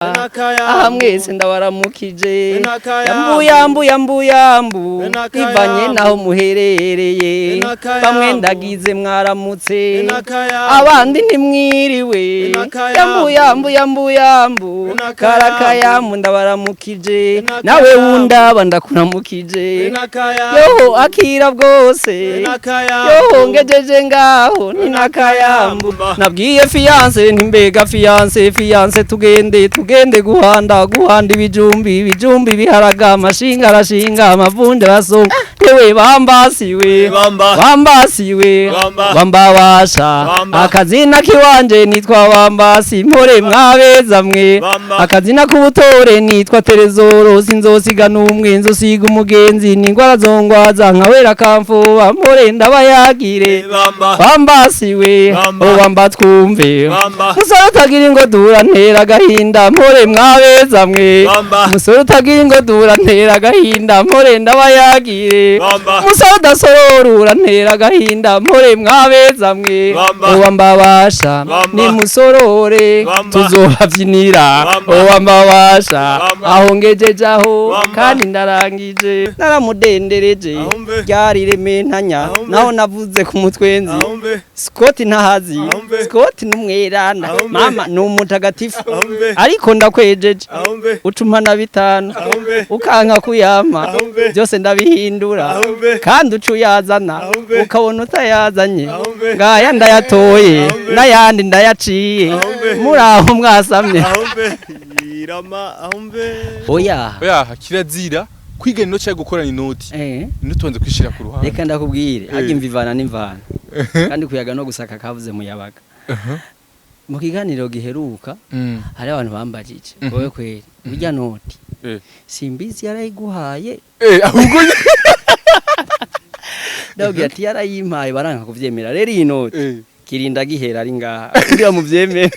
Aha mwese ndabaramukije. Yambu yambu yambu yambu, bivanye naho muherereye. Bamwe ndagize mwaramutse, abandi ntimwiriwe. Yambu yambu yambu yambu, karakayambu ndabaramukije. Nawe wundaba ndakuramukije. Yoho akira bwose, yoho ngejeje ngaho ni nakayambu. Nabwiye fiancé nti: "Mbega fiancé, fiancé, tugende, tugende guhanda, guhanda ibijumbi, ibijumbi biharaga, amashinga arashinga, amavunja arasonga." Yewe bambasiwe, bambasiwe, bambabasha. Akazina kiwanje nitwa Bambasi. Mpore mwabeza mwe. Akazina k'ubutore nitwa Terezoro. Sinzosiga n'umwe, nzosiga umugenzi n'ingwara zongwaza nkawera kamfuba. Mpore ndabayagire. Bambasiwe, bamba twumve. Musore utagira ingo dura ntera agahinda. Mpore mwabeza mwe. Musore utagira ingo dura ntera agahinda. Mpore ndabayagire. Musore udasorora ntera agahinda. Mpore mwabeza mwe. Bambabasha, nimusorore tuzobabyinira. Bambabasha, aho ngejeje aho kandi ndarangije. Naramudendereje ryari rementanya naho navuze ku mutwenzi. Scott ntahazi, Scott numweranda, mama ni umutagatifu. Ariko ndakwejeje, ucuma na bitanu ukanka kuyama, byose ndabihindura. Kandi uca uyazana ukabona utayazanye. Ngaya ndayatoye n'ayandi ndayaciye muri aho mwasamye. Oya. Oya, kirazira kwigana inoti cyangwa gukorana inoti. Inoti tubanze kwishira ku ruhande. Reka ndakubwire, harya imvivana n'imvana kandi kuyaga no gusaka kavuze muyabaga. Mu kiganiro giheruka hari abantu bambajije: "Wowe kweri burya noti Simbizi yarayiguhaye?" Ahubwo Ndababwira ati: "Yarayimpaye." Baranka kuvyemera. Rero iyi noti kirinda gihera ari ngaha kugira muvyemere.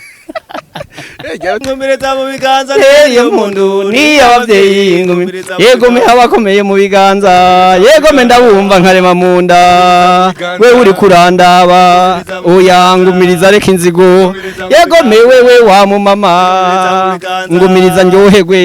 Nkomereza mu biganza. Iyo mpundu ni abavyeyi ngumi yego me abakomeye mu biganza, yego me ndabumva nkarema mu nda. We uri kurandaba, oya ngumiriza, reka inzigo. Yego me wewe wa mu mama, ngumiriza ndyoherwe.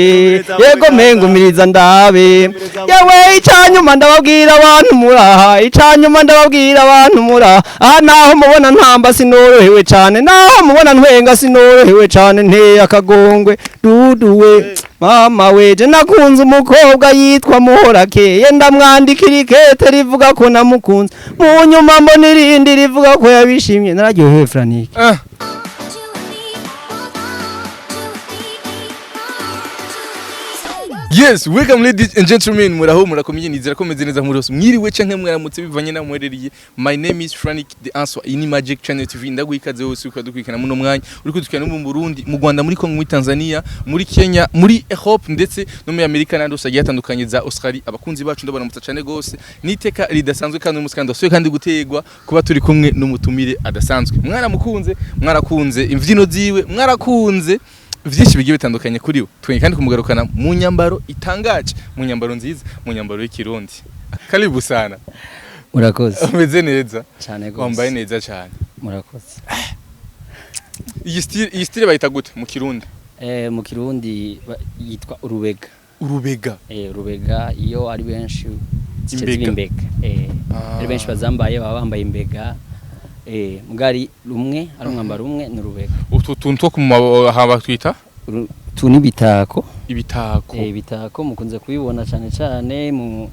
Yego me ngumiriza ndabe. Yewe, icanyuma ndababwira abantu muraha, icanyuma ndababwira abantu muraha aha, naho mubona ntamba sinorohewe cane, naho mubona ntwenga sinorohewe cane. Nteye akagongwe duduwe mama weje. Nakunze umukobwa yitwa Muhorakeye, ndamwandikira ikete rivuga ko namukunze. Mu nyuma mbona irindi rivuga ko yabishimye. Nararyohewe, Franike. Yes, welcome ladies and gentlemen. Muraho, murakomeye, nizera ko meze neza muri hose. Mwiriwe canke mwaramutse bivanye na muherereye. My name is Frank The Answer. Iyi ni Magic Channel TV. Ndaguha ikaze hose uko dukurikirana muno mwanya. Uri kudukurikirana mu Burundi, mu Rwanda, muri Congo, muri Tanzania, muri Kenya, muri Europe ndetse no muri Amerika n'andi hose agiye atandukanye za Australia. Abakunzi bacu ndabaramutsa cyane gose. Niteka ridasanzwe kandi umunsi kandi wasuye kandi gutegwa kuba turi kumwe n'umutumire adasanzwe. Mwaramukunze, mwarakunze imvyino ziwe, mwarakunze vyinshi bigiye bitandukanye kuri we. Twenye kandi kumugarukana mu nyambaro itangaje, mu nyambaro nziza, mu nyambaro y'ikirundi. Karibu sana. Murakoze. Umeze neza? Cyane gose. Wambaye neza cyane. Murakoze. Iyi style bayita gute mu Kirundi? Mu Kirundi yitwa urubega. Urubega. Urubega iyo ari benshi zica Imbega. ziba imbega. Ari benshi bazambaye baba bambaye imbega. Mugari rumwe ari umwambaro umwe ni urubega. Utu tuntu two ku haba twita? Tu ni ibitako. Ibitako. Ibitako mukunze kubibona cyane cyane mu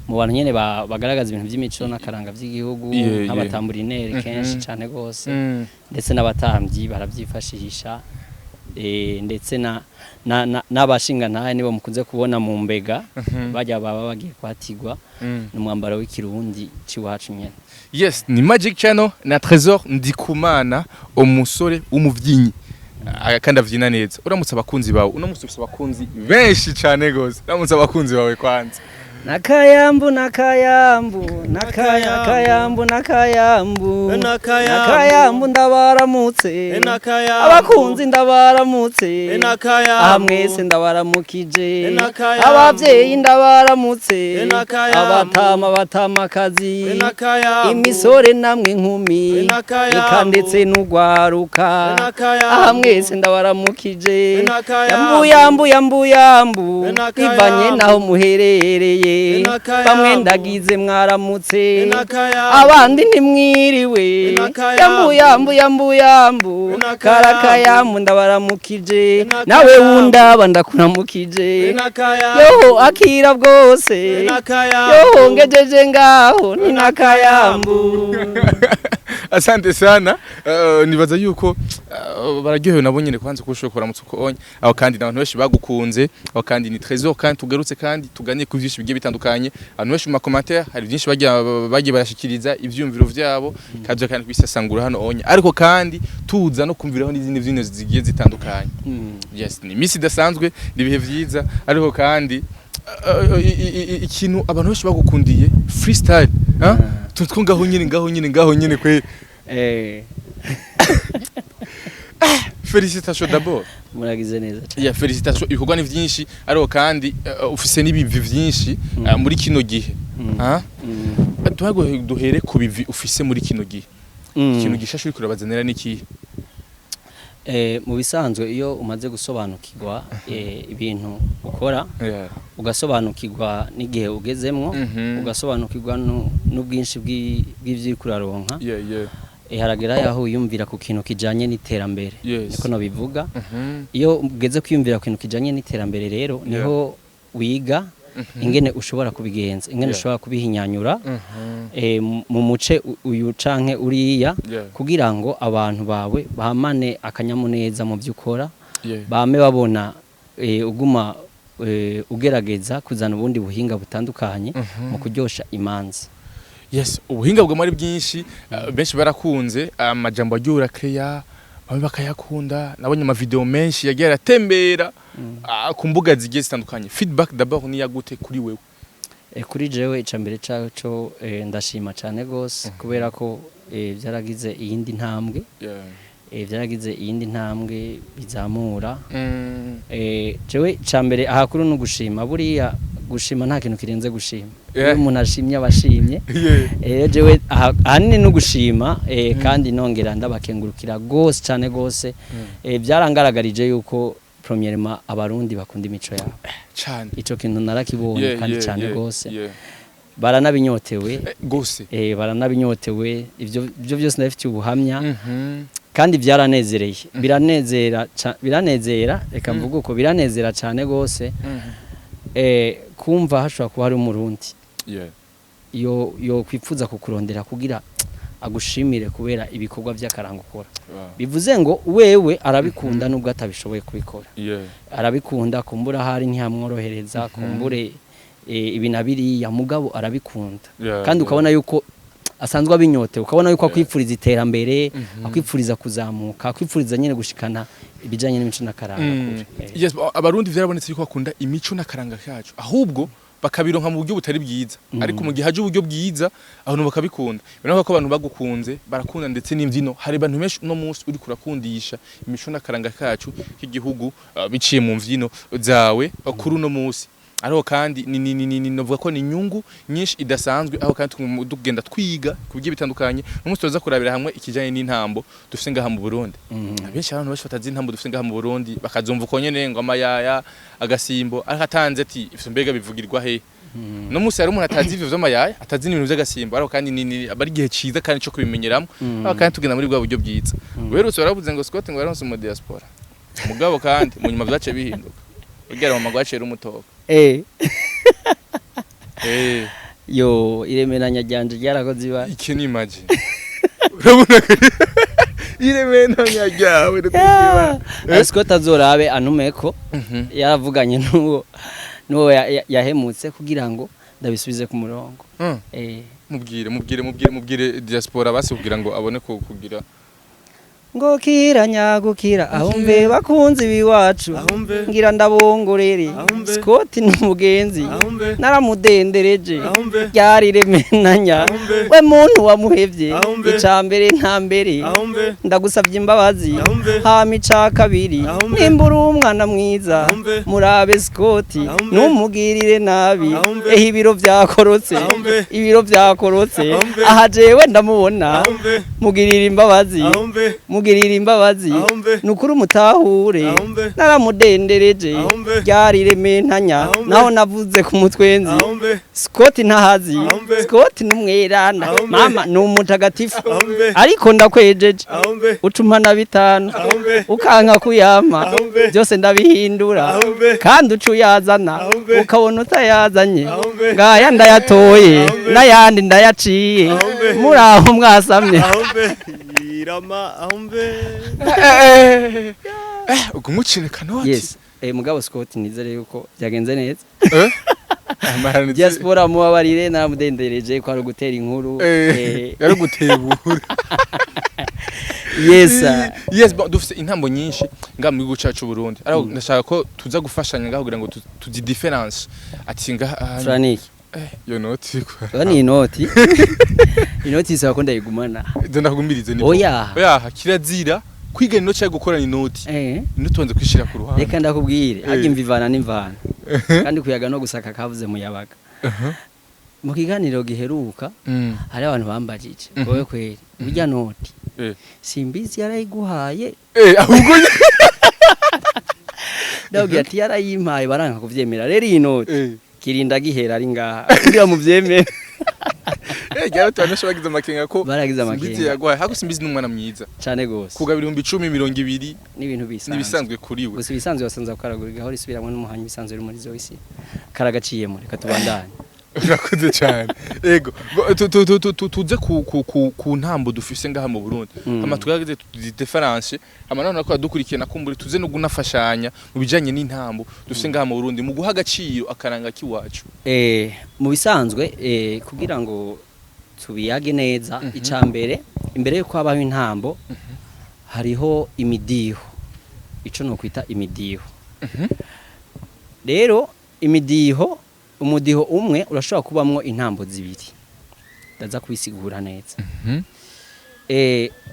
bantu nyene bagaragaza ibintu by'imico n'akaranga by'igihugu, nk'abatamburineri kenshi cyane gose, ndetse n'abatambyi barabyifashisha, ndetse na n'abashingantahe nibo mukunze kubona mu mbega bajya baba bagiye kwatigwa. Ni umwambaro w'ikirundi c'iwacu nyene. Yes, ni Magic Channel na Trésor Ndikumana, umusore w'umuvyinyi. Kandi avyina neza. Uramutse abakunzi bawe. Uno musi ufise abakunzi benshi cane gose. Uramutse abakunzi bawe kwanza. Nakayambu, nakayambu, nakaya, kayambu, nakayambu. Nakayambu. Nakayambu, ndabaramutse. Nakayambu. Abakunzi, ndabaramutse. Nakayambu. Aha mwese ndabaramukije. Nakayambu. Abavyeyi, ndabaramutse. Nakayambu. Abatama, abatamakazi, Nakayambu. imisore namwe inkumi, Nakayambu. eka ndetse n'ugwaruka. Nakayambu. Aha mwese ndabaramukije. Nakayambu. Yambu, yambu, yambu, yambu. Nakayambu. Bivanye naho muherereye. Nakayambu. Bamwe ndagize mwaramutse, Nakayambu. abandi ntimwiriwe. Nakayambu. Yambu, yambu, yambu, yambu. Nakayambu. Karakayambu, ndabaramukije. Nakayambu. Nawe wundaba, ndakuramukije. Nakayambu. Yoho, akira bwose. Nakayambu. Yoho, ngejeje ngaho ni nakayambu. Asante sana. Nibaza yuko bararyohewe nabo nyene kwanza ko ushobora kuramutsa uko onye aho, kandi n'abantu benshi bagukunze aho, kandi ni trésor, kandi tugarutse kandi tuganiye ku vyinshi bigiye bitandukanye. Abantu benshi mu ma commentaire hari byinshi bagiye barashikiriza ivyumviro vyabo, kaje kandi kwisasangura hano onye, ariko kandi tuza no kumviraho n'izindi vyino zigiye zitandukanye. Yes, ni imisi idasanzwe, ni ibihe vyiza, ariko kandi ikintu abantu benshi bagukundiye, freestyle, ha tutwo ngaho nyene, ngaho nyene, ngaho nyene kwe. Félicitations d'abord. Muragize neza cyane. Yeah, félicitations. Ibikorwa ni vyinshi, ariko kandi ufise n'ibivi vyinshi muri kino gihe. Ha tuhago duhere ku bivi ufise muri kino gihe. Ikintu gishasha uriko urabazanira n'ikihe? Mu bisanzwe, iyo umaze gusobanukirwa ibintu ukora, ugasobanukirwa n'igihe ugezemwo, ugasobanukirwa n'ubwinshi bw'ivyo uriko uraronka, haragera yaho wiyumvira ku kintu kijanye n'iterambere. Niko nobivuga. Iyo ugeze kwiyumvira ku kintu kijanye n'iterambere rero, niho wiga ingene ushobora kubigenza, ingene ushobora kubihinyanyura mu muce uyu canke uriya, kugira ngo abantu bawe bamane akanyamuneza mu byo ukora, bame babona uguma ugerageza kuzana ubundi buhinga butandukanye mu kuryosha imanza. Yes, ubuhinga bwama ari bwinshi. Benshi barakunze amajambo agiye urakeya, bamwe bakayakunda. Nabonye ama video menshi yagiye aratembera ku mbuga zigiye zitandukanye. Feedback d'abord ni yagute kuri wewe? Kuri jewe, icambere caco, ndashima cane gose kubera ko byaragize iyindi ntambwe. Byaragize iyindi ntambwe bizamura. Jewe icambere ahakuru no gushima. Buriya gushima, nta kintu kirenze gushima. Iyo umuntu ashimye aba ashimye. Jewe ahanini no gushima, kandi nongera ndabakengurukira gose cane gose. Byarangaragarije yuko premièrement Abarundi bakunda imico yabo. Cane. Ico kintu narakibonye, kandi cane gose. Baranabinyotewe. Gose. Baranabinyotewe. Ivyo byose ndabifitiye ubuhamya. Kandi byaranezereye, biranezera, biranezera, reka mvuge uko, biranezera cane gose kumva hashobora kuba hari Umurundi yo kwipfuza kukurondera kugira agushimire kubera ibikorwa by'akaranga ukora. Bivuze ngo wewe arabikunda nubwo atabishoboye kubikora. Arabikunda, kumbura ahari ntihamworohereza, kumbure ibi na biriya, mugabo arabikunda. Kandi ukabona yuko asanzwe abinyotewe, ukabona yuko akwipfuriza iterambere, akwipfuriza kuzamuka, akwipfuriza nyine gushikana ibijanye n'imico n'akaranga kure. Yes, Abarundi vyarabonetse yuko bakunda imico n'akaranga kacu, ahubwo bakabironka mu buryo butari bwiza, ariko mu gihe haje uburyo bwiza abantu bakabikunda. Biraboneka ko abantu bagukunze, barakunda ndetse n'imbyino. Hari abantu benshi uno munsi uri kurakundisha imico n'akaranga kacu k'igihugu biciye mu mvyino zawe kuri uno munsi, ariko kandi ni novuga ko ni inyungu nyinshi idasanzwe, aho kandi tugenda twiga ku bigiye bitandukanye. N'umunsi tuza kurabira hamwe ikijanye n'intambo dufise ngaha mu Burundi. Abenshi, abantu benshi batazi intambo dufise ngaha mu Burundi, bakazumva uko nyene ngo amayaya, agasimbo, ariko atanze ati ivyo mbega bivugirwa he? No munsi hari umuntu atazi ivyo vy'amayaya, atazi n'ibintu vy'agasimbo, ariko kandi ni aba ari igihe ciza kandi co kubimenyeramo, ariko kandi tugenda muri bwa buryo bwiza. Uherutse waravuze ngo Scott ngo yaronse mu diaspora, mugabo kandi mu nyuma vyaciye bihinduka, burya mama gwaciye rumutoka. Yo, iremeranya ryanje ryarakoze ibara. Iki ni imagine, urabona ko iremeranya ryawe rikugira. Scott azorabe antumeko, yaravuganye n'uwo yahemutse kugira ngo ndabisubize ku murongo. Mubwire, mubwire, mubwire, mubwire diaspora basi kugira ngo abone ko kugira. Ngo kiranyagukira, ahumve bakunzi biwacu. Ahumve. Ngira ndabongorere. Ahumve. Scott n'umugenzi. Ahumve. Naramudendereje. Ahumve. Ryari remenanya. Ahumve. We muntu wamuhevye. Ahumve. Icambere nta mbere. Ahumve. Ndagusabye imbabazi. Ahumve. Hama ica kabiri. Ahumve. Nimba uri umwana mwiza. Ahumve. Murabe Scott. Ahumve. Numugirire nabi. Ahumve. Ehe, ibiro vyakorotse. Ahumve. Ibiro vyakorotse. Ahumve. Aha jewe ndamubona. Ahumve. Mugirira imbabazi. Ahumve. Mugirira imbabazi. Ahumve. Nukuri umutahure. Ahumve. Naramudendereje. Ahumve. Ryari rementanya. Ahumve. Naho navuze ku mutwenzi. Ahumve. Scott ntahazi. Ahumve. Scott numweranda. Ahumve. Mama ni umutagatifu. Ahumve. Ariko ndakwejeje. Ahumve. Ucumpa na 5. Ahumve. Ukanka kuyama. Ahumve. Byose ndabihindura. Ahumve. Kandi uca uyazana. Ahumve. Ukabona utayazanye. Ahumve. Ngaya ndayatoye. Ahumve. N'ayandi ndayaciye. Ahumve. Muraho mwasamye. Ahumve. Irama ahumve. Ugumucine kanoti. Yes. Mugabo Scott, nizere yuko byagenze neza. Eh? Amaranitse. Diaspora mubabarire, naramudendereje ko ari ugutera inkuru. Yaragutebura. Yes. Yes, bon, dufise intambo nyinshi ngaha mu gihugu cacu Burundi, ariko ndashaka ko tuza gufashanya ngaho kugira ngo tuzi différence ati ngaha. Frank. Iyo noti kwa. Oya, ni inoti. Inoti isaba ko ndayigumana. Ibyo ndakugumirize ni Oya. Oya, kirazira kwigana inoti cyangwa gukorana inoti. Inoti tubanze kwishira ku ruhande. Reka ndakubwire, harya imva ivana n'imvana. Kandi kuyaga no gusaka kavuze muyabaga. Mu kiganiro giheruka hari abantu bambajije, wowe kweri burya noti Simbizi yarayiguhaye? Ahubwo Ndababwira ati yarayimpaye, baranka kuvyemera. Rero iyi noti kirinda gihera ari ngaha kugira muvyemere. Ryari abantu bagize amakenga ko Baragize Simbizi amakenga. yaguhaye. Hako Simbizi n'umwana mwiza. Cane gose. Kugabira 10,000, 20,000 n'ibintu bisanzwe. Nibisanzwe kuri we. Gusa ibisanzwe basanze kukaragura gahora isubiramwo n'umuhanyi bisanzwe uri muri zo isi karagaciyemo. Reka tubandanye. Urakoze cyane. Ego, tuze ku ntambo dufise ngaha mu Burundi. Hama tugerageze tuzi différence, hama none ko dukurikiye nakumbure tuze no gunafashanya mu bijanye n'intambo dufise ngaha mu Burundi mu guha agaciro akaranga kiwacu. Mu bisanzwe, kugira ngo tubiyage neza, ica mbere, imbere yuko habaho intambo hariho imidiho, ico no kwita imidiho. Rero imidiho, umudiho umwe urashobora kubamwo intambo zibiri. Ndaza kubisigura neza.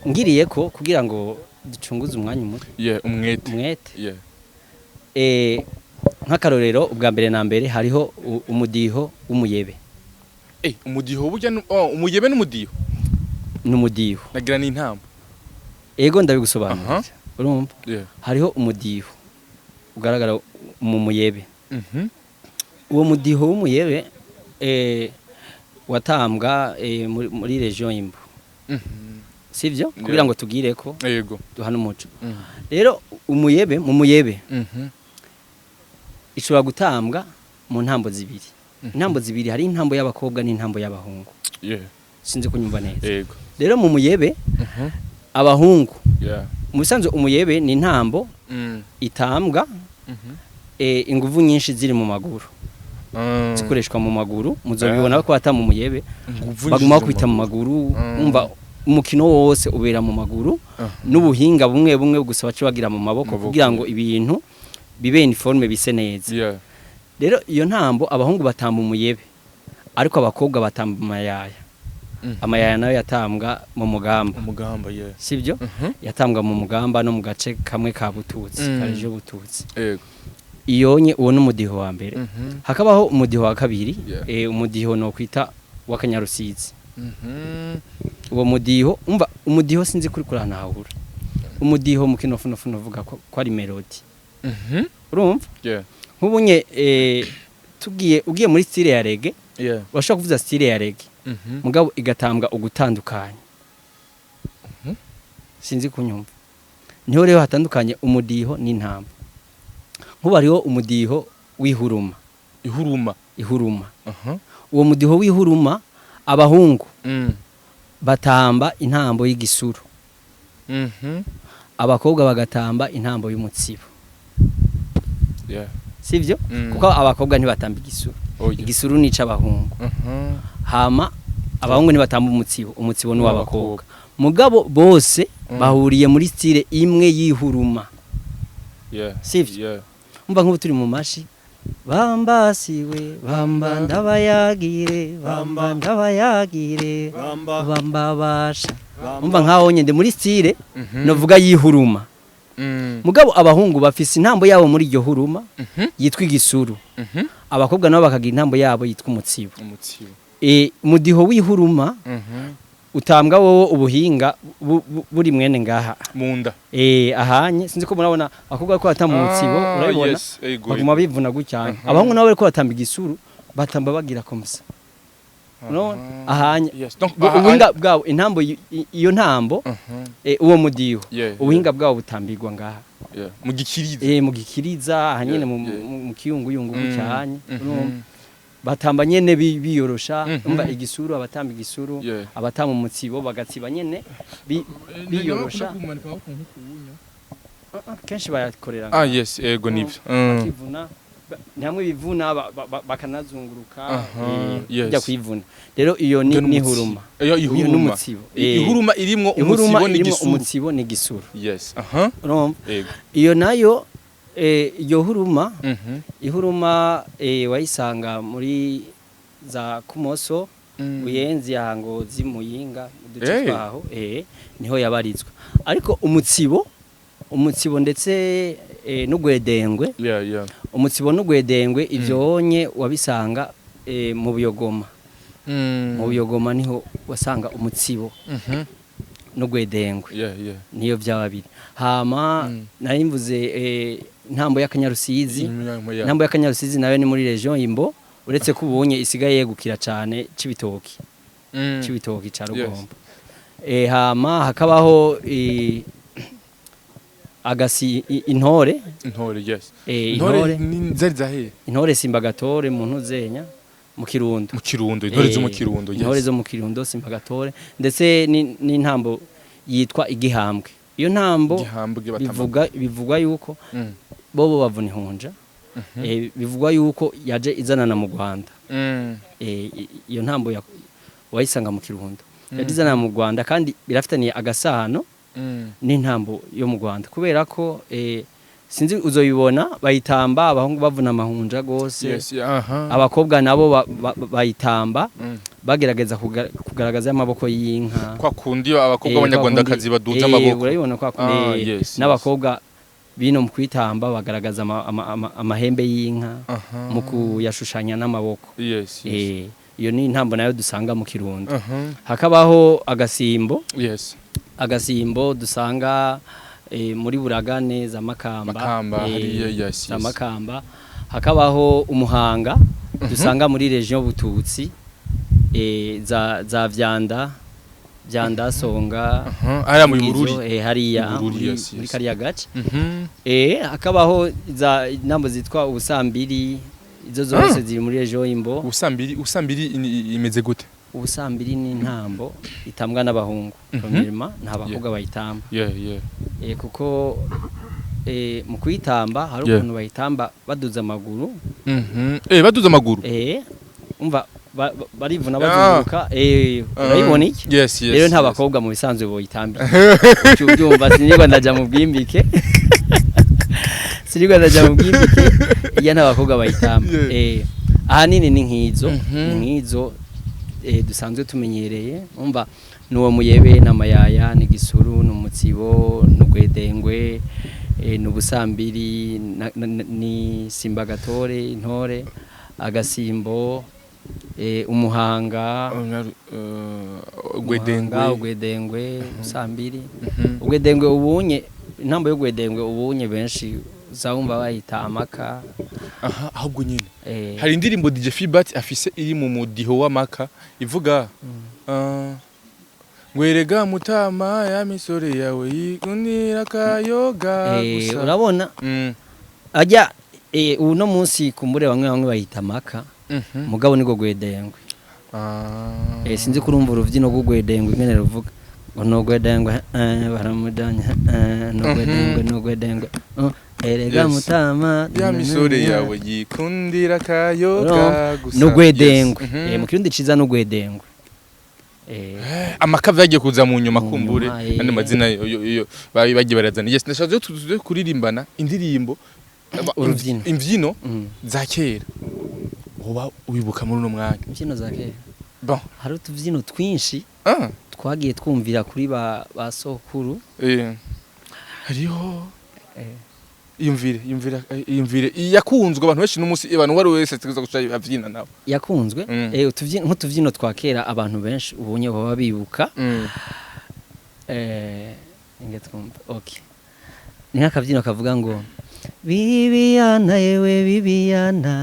Ngiriye ko kugira ngo ducunguze umwanya umuto. Yeah, umwete. Umwete. Yeah. Nk'akarorero, ubwa mbere na mbere hariho umudiho w'umuyebe. Umudiho burya oh, umuyebe n'umudiho. N'umudiho. Nagira n'intambo. Ego, ndabigusobanurira. Urumva, hariho umudiho ugaragara mu muyebe. Uwo mudiho w'umuyebe watambwa muri région Imbo, sivyo? Kugira ngo tugire ko duhana umuco. Rero umuyebe, mu muyebe ishobora gutambwa mu ntambo zibiri. Intambo zibiri, hari intambo y'abakobwa n'intambo y'abahungu. Sinzi kunyumva neza. Yego. Rero mu muyebe abahungu, mu bisanzwe umuyebe ni intambo itambwa inguvu nyinshi ziri mu maguru, zikoreshwa mu maguru. Muzobibona ko batamba umuyebe Inguvu baguma nyinshi bakubita mu maguru. Umva, umukino wose ubera mu maguru n'ubuhinga bumwe bumwe gusa baca bagira mu maboko Maboko. kugira ngo ibintu bibe uniforme, bise neza. Rero iyo ntambo, abahungu batamba umuyebe, ariko abakobwa batamba amayaya. Amayaya nayo yatambwa mu Mugamba. Umugamba, yeah. Sibyo? Yatambwa mu Mugamba no mu gace kamwe ka Bututsi, ka région Bututsi. Iyonye uwo n'umudiho wa mbere. Hakabaho umudiho wa kabiri, umudiho no kwita w'akanyarusizi. Uwo mudiho, umva, umudiho sinzi kuri kuranahura. Umudiho mu kinofunofuno uvuga ko ari mélodie. Urumva, nk'ubunye tugiye, ugiye muri style ya reggae, urashobora kuvuza style ya reggae, mugabo igatambwa ugutandukanye. Sinzi kunyumva. Niho rero hatandukanye umudiho n'intambo. Nk'ubu hariho umudiho w'ihuruma. Ihuruma. Ihuruma. Uwo mudiho w'ihuruma, abahungu batamba intambo y'igisuru, abakobwa bagatamba intambo y'umutsibo. Sivyo? Kuko abakobwa ntibatamba igisuru. Oh, yeah. Igisuru ni ic'abahungu. Hama abahungu ntibatamba umutsibo, umutsibo ni uw'abakobwa. Mugabo bose Bahuriye muri style imwe y'ihuruma. Sivyo? Yeah. Umva, nk'ubu turi mu mashi: bambasiwe bamba ndabayagire, bamba ndabayagire, Bamba. bamba basha. Bamba. Umva, nkaho nyende muri style novuga y'ihuruma. Mugabo abahungu bafise intambo yabo muri iryo huruma yitwa igisuru. Abakobwa nabo bakagira intambo yabo yitwa umutsibo. Umutsibo. Umudiho w'ihuruma utambwa wowe ubuhinga buri mwene ngaha. Munda. Ahanye sinzi ko murabona abakobwa ko batamba umutsibo. Ah, Urabibona? yes, ego, baguma bivuna gucyane. Abahungu nabo bariko batamba igisuru, batamba bagira comme ça. Urabona? Ahanye. Yes. Donc Ubuhinga bwabo, intambo iyo ntambo, uwo mudiho, ubuhinga bwabo butambirwa ngaha. Yeah. Mu gikiriza. Mu gikiriza ahanyene, mu kiyunguyungu gucyanye. Urumva? Batamba nyene biyorosha. Umva, igisuru, abatamba igisuru, abatamba umutsibo bagatsiba nyene biyorosha. Kenshi bayakorera Ah, ngaha. yes, ego, nivyo. Bakivuna ni hamwe bivuna bakanazunguruka. Bijya kwivuna rero, iyo ni Iyo ni ni umutsibo. huruma. Iyo Iyo ihuruma. n'umutsibo. Ihuruma irimwo Ihuruma umutsibo irimo n'igisuru. umutsibo n'igisuru. Yes. Aha. Urumva? Ego. Iyo nayo, iyo huruma, ihuruma wayisanga muri za Kumoso, Buyenzi ya Ngozi, Muyinga, uduce twaho, niho yabarizwa. Ariko umutsibo ndetse n'ugwedengwe, umutsibo n'ugwedengwe ivyo wonye wabisanga mu Buyogoma. Mu Buyogoma niho wasanga umutsibo n'ugwedengwe. Niyo byaba biri. Hama nari mvuze intambo y'Akanyarusizi. Intambo y'Akanyarusizi nayo ni muri region Imbo, uretse ko ubonye isigaye yegukira cane Cibitoki. Cibitoki ca Rugombo. Hama hakabaho agasi intore. Intore, yes. Intore. Intore ni zari zahe? Intore Simbagatore mu Ntuzenya, mu Kirundo. Mu Kirundo, intore zo mu Kirundo, yes. Intore zo mu Kirundo, Simbagatore, ndetse n'intambo yitwa igihambwe. Iyo ntambo Igihambwe batamba. Bivugwa yuko bobo bavuna ihunja. Bivugwa yuko yaje izanana mu Rwanda. Iyo ntambo wayisanga mu Kirundo, yaje izanana mu Rwanda, kandi birafitaniye agasano n'intambo yo mu Rwanda, kubera ko sinzi uzoyibona, bayitamba abahungu bavuna amahunja gose. Yes, aha. Abakobwa nabo bayitamba bagerageza kugaragaza amaboko y'inka. Kwa kundi abakobwa b'abanyarwandakazi kwa baduza kundi- amaboko. Urabibona kwa kundi, Ah, yes. n'abakobwa bino mu kwitamba bagaragaza amahembe y'inka mu kuyashushanya n'amaboko. Yes. Iyo ni intambo nayo dusanga mu Kirundo. Hakabaho agasimbo. Agasimbo dusanga muri Buragane za Makamba. Makamba, hariya, yes, za yes. Makamba. Hakabaho umuhanga dusanga muri region Bututsi, za Vyanda, Vyanda, Songa. Hariya mu Vugizo, Bururi. Hariya Bururi, muri, yes. muri kariya gace. Hakabaho za intambo zitwa ubusambiri, izo zose ziri muri region Imbo. Ubusambiri imeze gute? Ubusambiri ni intambo itambwa n'abahungu. Premièrement, nta bakobwa bayitamba. Kuko mu kuyitamba hari ukuntu bayitamba baduza amaguru. Baduza amaguru. Umva, barivuna bazunguruka. Urayibona iki? Yes. Rero nta bakobwa mu bisanzwe boyitambira. Ubyumva, sinirwa ndaja mu bwimbike. Sinirwa ndaja mu bwimbike. Iya, nta bakobwa bayitamba. Ahanini ni nk'izo, ni nk'izo dusanzwe tumenyereye. Umva, nuwo muyebe n'amayaya, ni gisuru, n'umutsibo, n'ugwedengwe, n'ubusambiri, ni Simbagatore, intore, agasimbo, umuhanga. Ugwedengwe. Umuhanga, ugwedengwe, usambiri. Ugwedengwe ubunye, intambo y'ugwedengwe ubunye benshi uzawumva bayita amaka. Aha, ahubwo nyine hari indirimbo DJ Fibat afise iri mu mudiho w'amaka ivuga ngwerega mutama ya misore yawe yikundira kayoga gusa. Urabona, ajya uno munsi kumbure bamwe bamwe bayita amaka, mugabo niko gwedengwe. Sinzi kurumva uruvyino rw'ugwedengwe ingene ruvuga ngo nugwedengwe, baramujanye, nugwedengwe, nugwedengwe, erega mutama Ya misore yawe yikundira kayoga Urumva? gusa. Nugwedengwe. Yes. Mu Kirundi ciza nugwedengwe. Amaka vyagiye kuza mu nyuma. Mu Kumbure nyuma, andi mazina yo bagiye barazana. Yes, ndashaka rero tuze kuririmbana indirimbo Urubyino. Imbyino za kera uba wibuka muri uno mwanya. Imbyino za kera? Bon. Hari utubyino twinshi twagiye twumvira kuri ba sokuru. Hariho iyumvire, iyumvire, iyumvire yakunzwe abantu benshi n'umunsi, abantu uwo ari we wese ategerezwa guca abyina nawe. Yakunzwe. Nk'utubyino twa kera abantu benshi ubunye baba bibuka. Inge twumva, okay, ni nk'akabyino kavuga ngo: "Bibiyana yewe Bibiyana,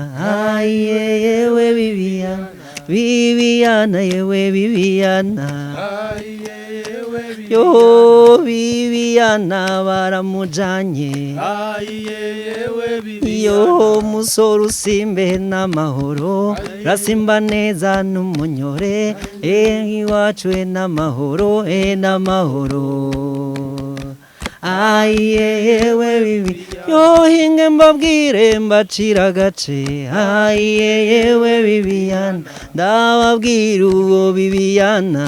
aye yewe Bibiyana, Bibiyana yewe Bibiyana, yo Bibiyana baramujanye, yo musore usimbe n'amahoro, rasimba neza n'umunyore, iwacu n'amahoro, n'amahoro, aye yewe bibi yo, hinge mbabwire mbacira agace, aye yewe Bibiyana, ndababwira uwo Bibiyana,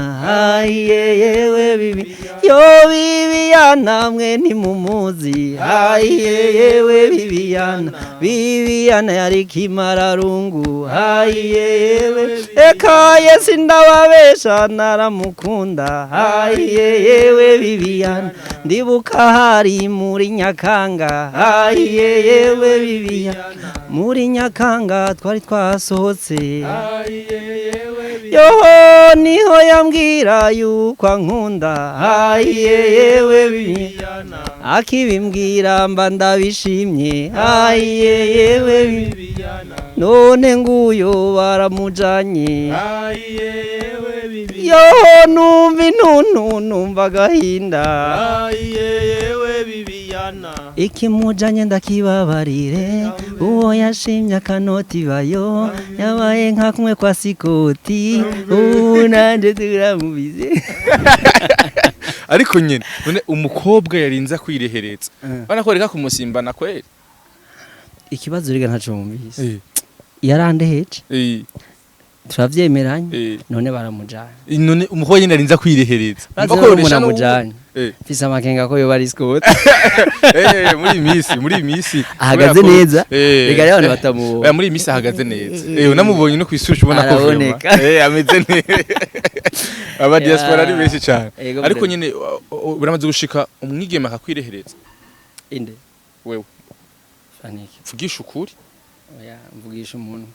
aye yewe bibi yo, Bibiyana mwe ntimumuzi, aye yewe Bibiyana, Bibiyana yari kimararungu, aye yewe, eka yesi ndababesha naramukunda, aye yewe Bibiyana, ndibuka hari muri Nyakanga, aye yewe Bibiyana, muri Nyakanga twari twasohotse, yoho niho yambwira yuko ankunda, aye yewe Bibiyana, akibimbwira mba ndabishimye, aye yewe Bibiyana, none nguyo baramujanye, yoho numva intuntu, numva agahinda, ikimujanye ndakibabarire, uwo yashimye akanoti bayo yabaye nka kumwe kwa Sikoti, ubu nanje turamubize." Ariko nyene none umukobwa yarinze kwirehereza banakwereka kumusimbana kweri? Ikibazo rega ntaco wumvise, yarandeheje, turavyemeranye, none baramujanye. None umukobwa nyene yarinze kwirehereza. Urazi Umva ko rero yoresha umuntu n'ubu- amujanye, mfise amakenga ko yoba ari Scott. Muri iyi minsi Ahagaze kubera ko- neza. Rega rero abantu batamubonye. Oya, muri iyi minsi ahagaze neza. Unamubonye no kwisura ubona ko Araboneka. vraiment, ameze neza, aba diaspora ari benshi cyane. Ego, Ariko vraiment. nyene biramaze gushika umwigeme akakwirehereza? Inde? Wewe. Fanike. Vugisha ukuri. Oya, mvugisha umuntu.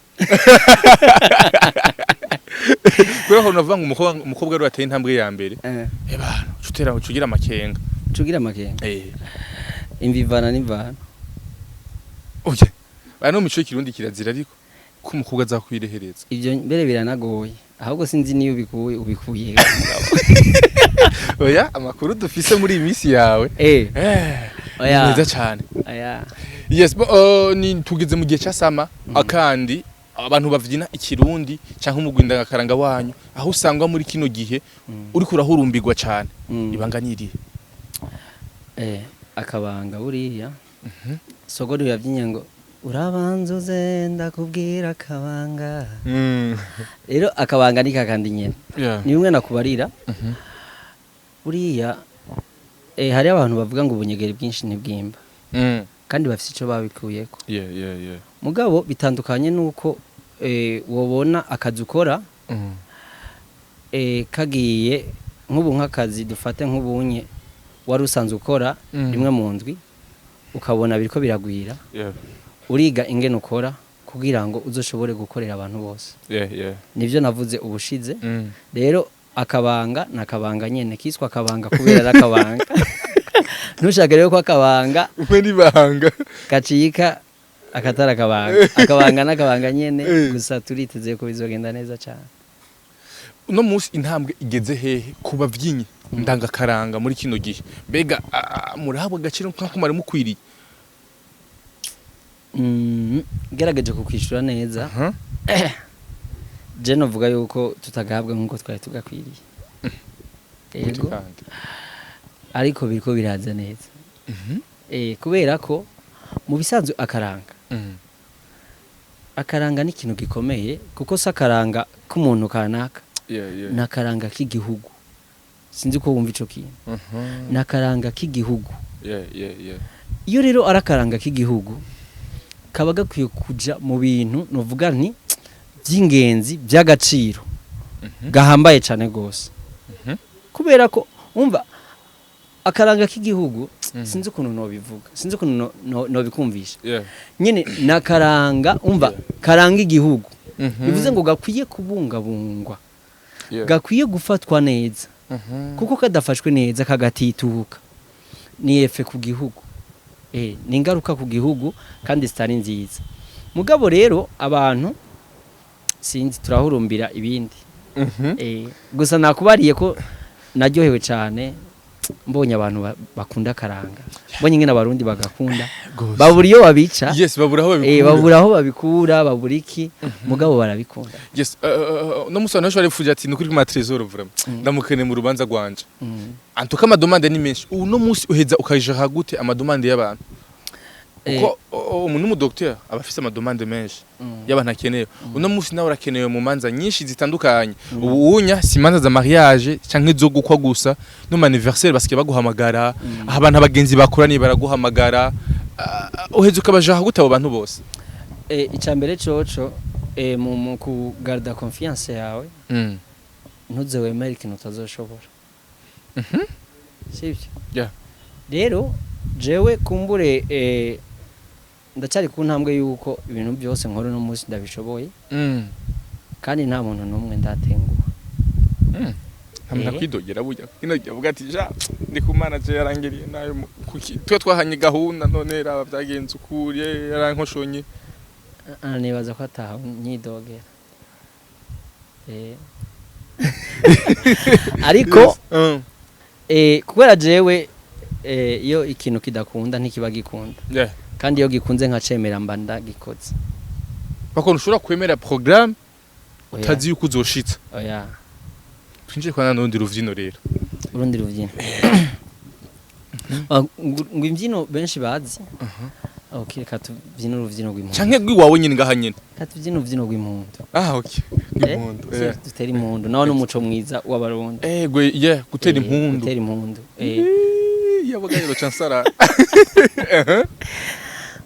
Kubera ko navuga ngo umukobwa ari wateye intambwe ya mbere, bana ucutera ucugira amakenga. Cugira amakenga. Imvivana n'imvano. Oya, bana no mico y'ikirundi kirazira ariko ko umukobwa azakwirehereza. Ibyo mbere biranagoye, ahubwo sinzi niyo ubikuye, ubikuye. Oya, amakuru dufise muri iyi minsi yawe Oya. ni meza cyane. Oya. Yes, bo, ni tugeze mu gihe ca summer, akandi abantu bavyina ikirundi canke umugwi ndangakaranga wanyu aho usangwa muri kino gihe uriko urahurumbirwa cane. Ibanga nirihe? Akabanga buriya sogori yabyinye ngo: "Urabanza uze ndakubwira akabanga." Rero akabanga ni kakandi nyene, ni bimwe nakubarira. Buriya hari abantu bavuga ngo ubunyegeri bwinshi ntibwimba, kandi bafite ico babikuyeko. Mugabo bitandukanye nuko wobona akazi ukora kagiye nk'ubu, nk'akazi dufate nk'ubunye wari usanzwe ukora rimwe mu ndwi, ukabona biriko biragwira, uriga ingene ukora kugira ngo uzoshobore gukorera abantu bose. Nivyo navuze ubushize. Rero akabanga ni akabanga nyene, kiswa akabanga kubera ari akabanga. Ntushake rero ko akabanga Umwe n'ibanga. gacika akatari akabanga. Akabanga n'akabanga nyene. Gusa turiteze ko bizogenda neza cane. Uno munsi intambwe igeze hehe ku bavyinyi ndangakaranga muri kino gihe? Mbega murahabwa agaciro nk'ako mwari mukwiriye? Gerageje kukwishura neza, je novuga yuko tutagahabwa nk'uko twari tugakwiriye. Gute? Yego. Kandi Ariko biriko biraza neza. Kubera ko mu bisanzwe akaranga, akaranga ni ikintu gikomeye, kuko si akaranga k'umuntu kanaka. N'akaranga k'igihugu. Sinzi ko wumva ico kintu. N'akaranga k'igihugu. Iyo rero ari akaranga k'igihugu, kaba gakwiye kuja mu bintu novuga nti by'ingenzi, by'agaciro gahambaye cyane gose, kubera ko umva akaranga k'igihugu, sinzi ukuntu nobivuga, sinzi ukuntu nobikumvisha. Nyene nakaranga, umva, karanga igihugu, bivuze ngo gakwiye kubungabungwa, gakwiye gufatwa neza, kuko kadafashwe neza kagatituka ni effet ku gihugu, ni ingaruka ku gihugu kandi zitari nziza. Mugabo rero abantu sinzi, turahurumbira ibindi. Gusa nakubariye ko naryohewe cyane mbonye abantu bakunda akaranga, mbonye ingene Abarundi bagakunda, Gose. babura iyo babica. Yes, babura aho babikura. Babura aho babikura, babura iki, mugabo barabikunda. Yes, no musana bashobora bifuza ati nukuri kuma Trésor, vraiment ndamukene mu rubanza rwanje. Antuka ama demandes ni menshi. Uno munsi uheza ukayijara gute ama demandes y'abantu? Kuko umuntu w'umu docteur aba afise ama demandes menshi y'abantu akeneye. Uno munsi nawe urakenewe mu manza nyinshi zitandukanye. Ubu unya si imanza za mariage canke zo gukwa gusa, no mu anniversaire basigaye baguhamagara, aho abantu abagenzi bakoraniye baraguhamagara. Uheza ukabajaha gute abo bantu bose? Icya mbere coco, mu kugarda confiance yawe, ntuze wemere ikintu utazoshobora, sibyo? Yeah. Rero jewe kumbure ndacyari ku ntambwe y'uko ibintu byose nkora uno munsi ndabishoboye, kandi nta muntu n'umwe ndatenguha. Nta kwidogera burya kino gihe avuga ati ja ndi ku mana je yarangiriye nayo kuki twe twahanye gahunda, none raba byagenze ukuriye yarankoshonye. Ah, nibaza ko ataha nyidogera. Ariko kubera jewe iyo ikintu kidakunda ntikiba gikunda, kandi iyo gikunze nkacemera mba ndagikoze. Bakora ushobora kwemera programme Oya. utazi yuko uzoshitsa. Oya. Twinjiye kwa n'urundi ruvyino rero. Urundi rubyino. Ah, ngo imbyino benshi bazi. Okay, reka tubyine urubyino rw'impundu. Canke rw'iwawe nyine ngaha nyine. Reka tubyine urubyino rw'impundu. Ah, okay. Impundu. Si, dutere impundu nawe n'umuco mwiza w'Abarundi. Gwe yeah, gutera impundu. Gutera impundu. Yabaga rero chansara.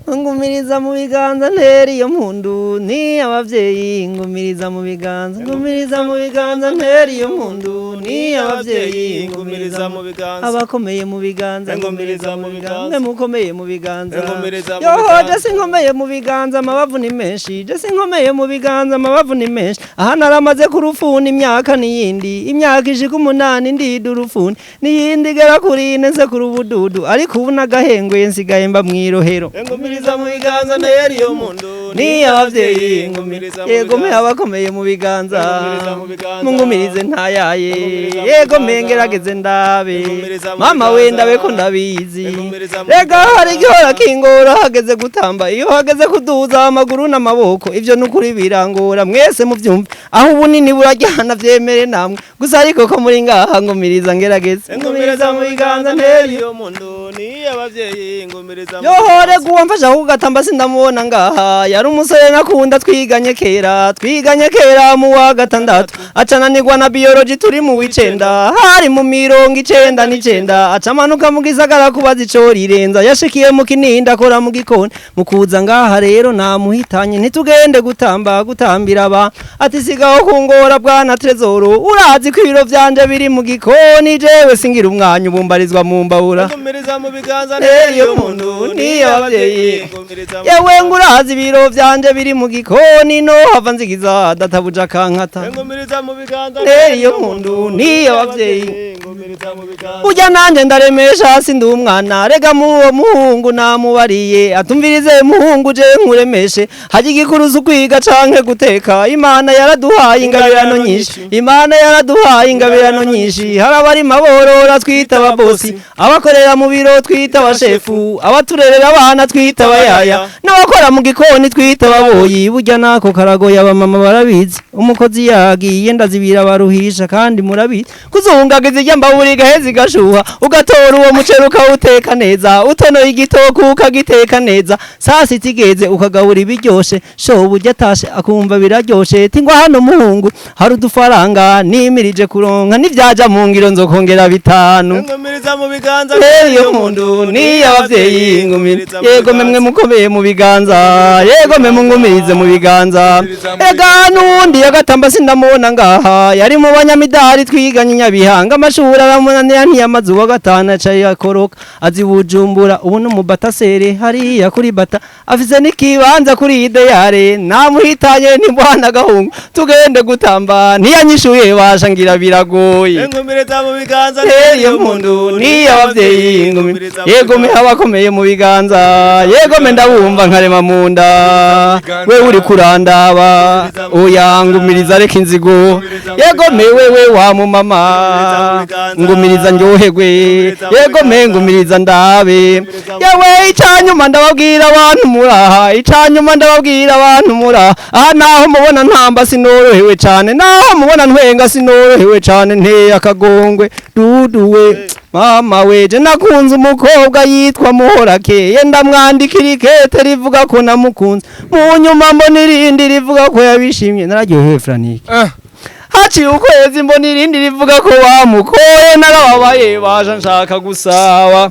Ngumiriza mu biganza ntera iyo mpundu ni abavyeyi, ngumiriza mu biganza, ngumiriza mu biganza ntera iyo mpundu ni abavyeyi, ngumiriza mu biganza, abakomeye mu biganza, ngumiriza mu biganza, mwe mukomeye mu biganza, ngumiriza mu yoho biganza. Je sinkomeye mu biganza, amabavu ni menshi, je sinkomeye mu biganza, amabavu ni menshi. Aha naramaze ku rufuni imyaka niyindi, imyaka ishika 8 ndida urufuni niyindi igera kuri 4 nse ku rubududu, ariko ubu nagahengwe nsigaye mba mwirohero. Ngumiriza mu biganza ntera iyo mpundu ni abavyeyi, ngumiriza mu yego me biganza, abakomeye mu biganza, ngumiriza mu biganza, mungumirize ntayaye, ngumiriza mu yego biganza, mengerageze ndabe, ngumiriza mu mama biganza, we ndabe ko ndabizi. Ngumiriza mu Rega biganza. hari igihora kingora hageze gutamba, iyo hageze kuduza amaguru n'amaboko, ivyo nukuri birangora mwese muvyumve, aho ubunini burajyana vyemere namwe gusa, ariko ko muri ngaha ngumiriza ngerageze. Ngumiriza mu biganza ntera iyo mpundu ni abavyeyi, ngumiriza mu Yohore guwamfasha kugatamba sindamubona ngaha, yari umusore nakunda twiganye kera, twiganye kera mu wa gatandatu, acananirwa na biology turi mu w'9, hari mu 99, acamanuka mu gisagara kubaza ico rirenza, yashikiye mu Kininda akora mu gikoni, mu kuza ngaha rero namuhitanye ntitugende gutamba gutambira aba, ati sigaho kungora bwana Trezoro, urazi ko ibiro vyanje biri mu gikoni, jewe singira umwanya ubumbarizwa mu mbabura. Ngumiriza mu biganza ntera iyo mpundu ni abavyeyi, ngumiriza mu yewe ngurazi ibiro vyanje biri mu gikoni, no hava nzigiza databuja akankata. Ngumiriza mu biganza ntera iyo mpundu ni abavyeyi, ngumiriza mu biganza. Burya nanjye ndaremesha sindi umwana, rega muwo muhungu namubariye atumvirize, muhungu je nkuremeshe, hajya igikuruza ukwiga canke guteka, Imana yaraduhaye ingabirano nyinshi, Imana yaraduhaye ingabirano nyinshi, hari abarima borora twita ababosi, abakorera mu biro twita abashefu, abaturerera abana twita abayaya, n'abakora mu gikoni. twita ababoyi, burya nako karagoye, abamama barabizi. Umukozi yagiye ndazibira baruhisha, kandi murabizi kuzungagiza ijya mbabura igaheza igashuha, ugatora uwo muceri ukawuteka neza, utonoye igitoki ukagiteka neza, saa sita igeze ukagabura ibiryoshe, shobuja atashe akumva biraryoshe. Tingwa hano muhungu, hari udufaranga nimirije kuronka, nivyaja mu ngiro nzokongera 5. Ngumiriza mu biganza. Iyo mundu ni abavyeyi, ngumiriza, yego memwe mukomeye mu biganza, yego mwe mungumirize mu biganza. Ega nundi yagatamba sindamubona ngaha, yari mu banyamidari twiganye Nyabihanga, amashuri aramunanira ntiyamaze uwa gatanu aca akoroka azi Bujumbura, ubu ni umubatasere hariya kuri bata, afise n'ikibanza kuri ideyare. Namuhitanye ni bwana gahungu tugende gutamba, ntiyanyishuye basha ngira biragoye. Ngumiriza mu biganza. Iyo mundu ni abavyeyi, yego me abakomeye mu biganza, yego me ndabumva nkarema mu nda. We uri kurandaba, oya ngumiriza reka inzigo, yego me wewe wa mu mama, ngumiriza ndyoherwe, yego me ngumiriza ndabe. Yewe icanyuma ndababwira abantu muraha, icanyuma ndababwira abantu muraha aha, naho mubona ntamba sinorohewe cane, naho mubona ntwenga sinorohewe cane, nteye akagongwe duduwe mama weje. Nakunze umukobwa yitwa Muhorakeye, ndamwandikira ikete rivuga ko namukunze, mu nyuma mbona irindi rivuga ko yabishimye, nararyohewe Franike. Haciye ukwezi mbona irindi rivuga ko bamukoye, narababaye baje nshaka gusaba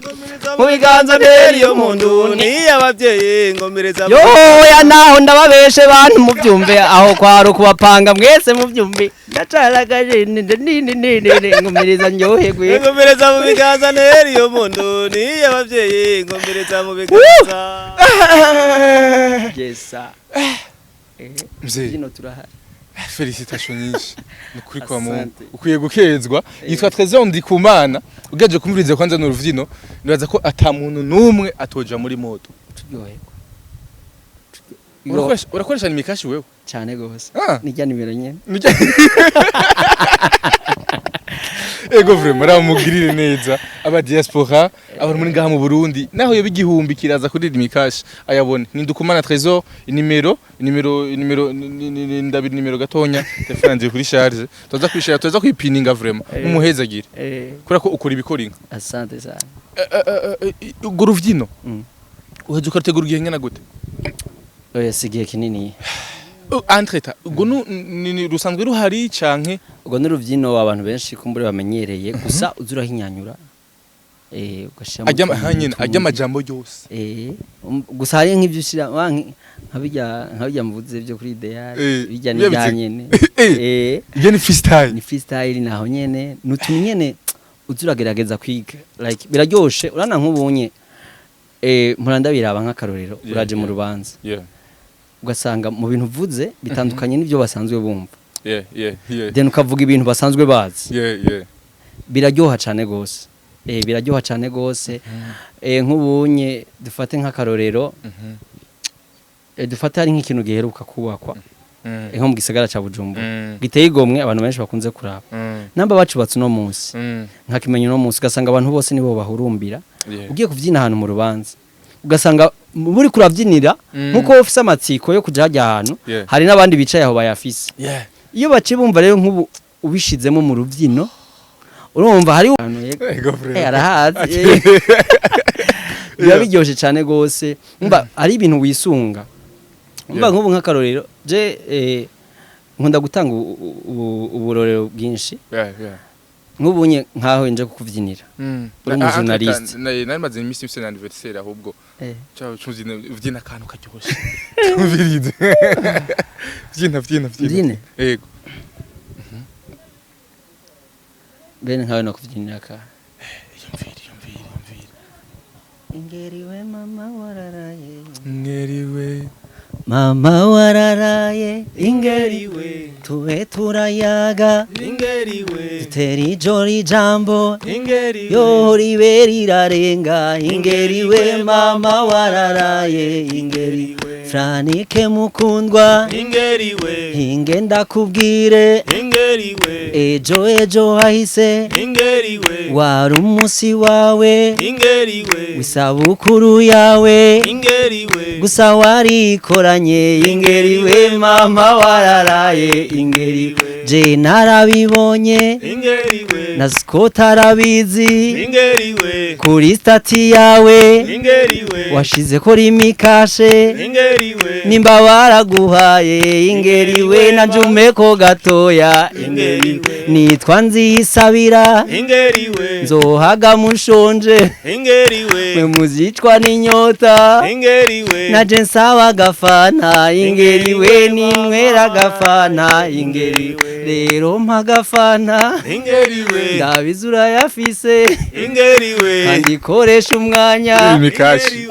mu biganza Iyo mundu ni abavyeyi, ngumiriza. Yoya naho ndababeshe bantu mubyumve, aho kwaro kubapanga mwese mubyumve, ndacaragaje nini ngumiriza ndyoherwe. Ngumiriza mu biganza nteri iyo mundu ni abavyeyi, ngumiriza mu biganza. Yesa. Mzee. Zino turahari. Félicitations nyinshi nukuri kwa Mungu. Asante. Ukwiye gukezwa. Yitwa Trésor Ndikumana, ugaje kumviriza kwanza n'uruvyino, nibaza ko ata muntu numwe atoja muri moto. Turyoherwa. Urakoresha Lumicash wewe? Cyane gose. Ah. Nijya nimero nyene. Ego vraiment ramugirire neza aba diaspora, abantu muri ngaha mu Burundi, naho yoba 1000 kiraza kuri Lumicash ayabone. Ni Ndikumana Trésor, nimero nimero nimero ndabiri nimero gatonya, telefone yanjye kuri charge, tuza kwishira, tuza kwipininga vraiment mumuhezagire kubera ko ukora ibikora inka. Asante sana. Urwo ruvyino uheze ukarutegura igihe ngana gute? Oya sigiye kinini. Entreta ubwo rusanzwe ruhari canke? Ubwo n'uruvyino abantu benshi kumbure bamenyereye, gusa uza urahinyanyura ugashiramo ajya utuntu hanyine ajya n'utundi. Amajambo yose. Gusa hari nk'ibyo ushira nka bijya mvuze byo kuri ideal, bijya bijya ni nyene. Iyo ni freestyle. Ni freestyle naho nyene nutuntu nyene uza uragerageza kwiga, like biraryoshe urana nk'ubunye mpora ndabiraba nk'akarorero, uraje mu rubanza ugasanga mu bintu uvuze bitandukanye n'ibyo basanzwe bumva, then ukavuga ibintu basanzwe bazi, biraryoha cyane gose, biraryoha cyane gose. Nk'ubunye dufate nk'akarorero, dufate hari nk'ikintu giheruka kubakwa nko mu gisagara ca Bujumbura giteye igomwe, abantu benshi bakunze kuraba, namba bacubatse uno munsi nkakimenya uno munsi, ugasanga abantu bose nibo bahurumbira. Ugiye kuvyina ahantu mu rubanza ugasanga muri kuravyinira nkuko wowe ufise amatsiko yo kuja hajya ahantu, hari n'abandi bicaye aho bayafise. Iyo baciye bumva rero nk'ubu ubishizemo mu rubyino, urumva hari ahantu yego. Ego vraiment. Arahazi, biba biryoshe cyane gose, umva ari ibintu wisunga, umva nk'ubu nk'akarorero je nkunda gutanga uburorero bwinshi. Nk'ubu nye nkaho nje kukuvyinira uri umu journaliste. Nari maze iminsi mfise na anniversaire ahubwo. Ciao cuzina uvyina akantu karyoshe. Tumvirize. Vyina vyina vyina. Mbyine? Ego. Bene nkawe nakuvyinira ka Yumvire yumvire yumvire. Ingeriwe mama wararaye. Ngeriwe. Mama wararaye. Ingeriwe. Tube turayaga. Ingeriwe. Dutera ijoro ijambo. Ingeriwe. Yo ribe rirarenga. Ingeriwe mama wararaye, ingeri. Franike mukundwa, Ingeriwe, hinge ndakubwire, Ingeriwe, ejo ejo hahise Ingeriwe, wari umunsi wawe, Ingeriwe, w'isabukuru yawe, Ingeriwe, gusa warikoranye. Ingeriwe mama, wararaye. Ingeriwe, je narabibonye, Ingeriwe, na Scott arabizi. Ingeriwe, Kuri statut yawe Ingeriwe, washize ko Lumicash. Ingeriwe, Nimba waraguhaye, ingeriwe, na njumeko gatoya. Ingeriwe, nitwa Nzisabira, Ingeriwe, nzohaga mushonje, Ingeriwe, mwe muzicwa n'inyota, Ingeriwe, naje nsaba agafana. Ingeriwe, ninywera agafana. Ingeriwe, rero mpa agafana. Ingeriwe, Ndabizi urayafise, Ingeriwe, kandi koresha umwanya. Imikashi.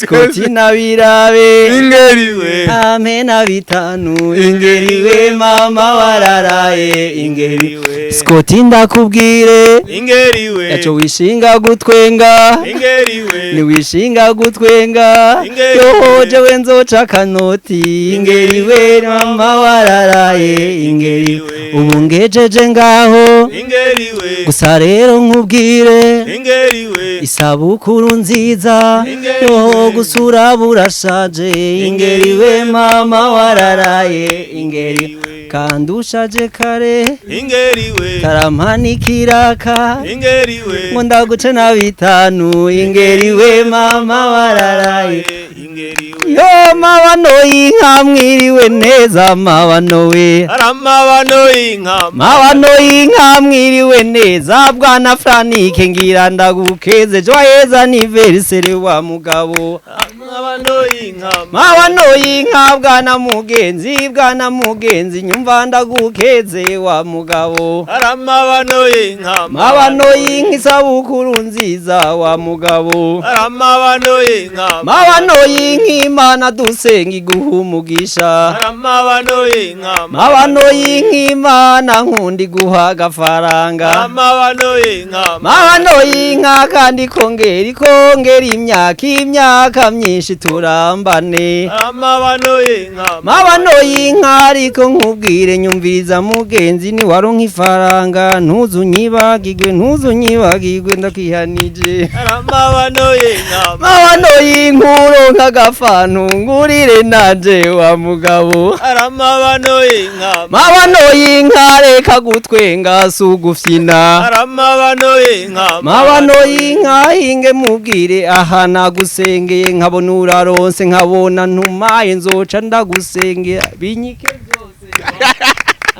Scott nabirabe. Ingeriwe. Ame na 5. Ingeriwe mama, wararaye. Ingeriwe, Scott, ndakubwire. Ingeriwe, Yaco wishinga gutwenga, Ingeriwe, niwishinga gutwenga. Ingeriwe. Yoho, jewe nzoca akanoti. Ingeriwe mama, wararaye. Ingeriwe, ubu ngejeje ngaho. Ingeriwe, Gusa rero nkubwire, Ingeriwe, isabukuru nziza. Ingeriwe. Yoho, gusura burashaje. Ingeriwe mama, wararaye. Ingeri, kandi ushaje kare. Ingeriwe, Taramanikiraka Ingeriwe, ngo ndaguce na 5. Ingeriwe mama, wararaye. Ingeriwe, Yo mabano y'inka, mwiriwe neza mabano we. Aramabano y'inka. Mabano y'inka, mwiriwe neza. Bwana Franike, ngira ndagukeze, joyeux anniversaire wa mugabo. Amabano y'inka. Mabano y'inka, bwana mugenzi, bwana mugenzi, nyumva ndagukeze wa mugabo. Aramabano y'inka. Mabano y'inka, isabukuru nziza wa mugabo. Aramabano y'inka. Mabano y'inka, Imana dusenga iguha umugisha. Aramabano y'inka. Mabano y'inka, Imana nkunda iguha agafaranga. Aramabano y'inka. Mabano y'inka, kandi kongera ikongera imyaka, imyaka myinshi turambane. Aramabano y'inka. Mabano y'inka, ariko nkubwire, nyumviriza mugenzi, niwaronka ifaranga ntuzunyibagirwe, ntuzunyibagirwe, ndakihanije. Aramabano y'inka. Mabano y'inka, uronka agafanta ngurire nanje wa mugabo. Aramabano y'inka. Mabano y'inka, reka gutwenga si ugufyina. Aramabano y'inka. Mabano y'inka, hinge mubwire, aha nagusengeye nkabona uraronse, nkabona ntumaye, nzoca ndagusengera binyike byose.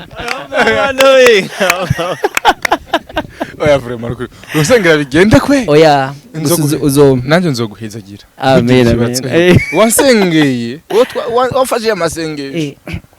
Aramabano y'inka. Oya, vraiment, rukuri urusengera bigenda kwe. Oya. Uzo Nanjye nzoguhezagira. Amen, amen. Eh. Wasengeye, wafashe amasengesho,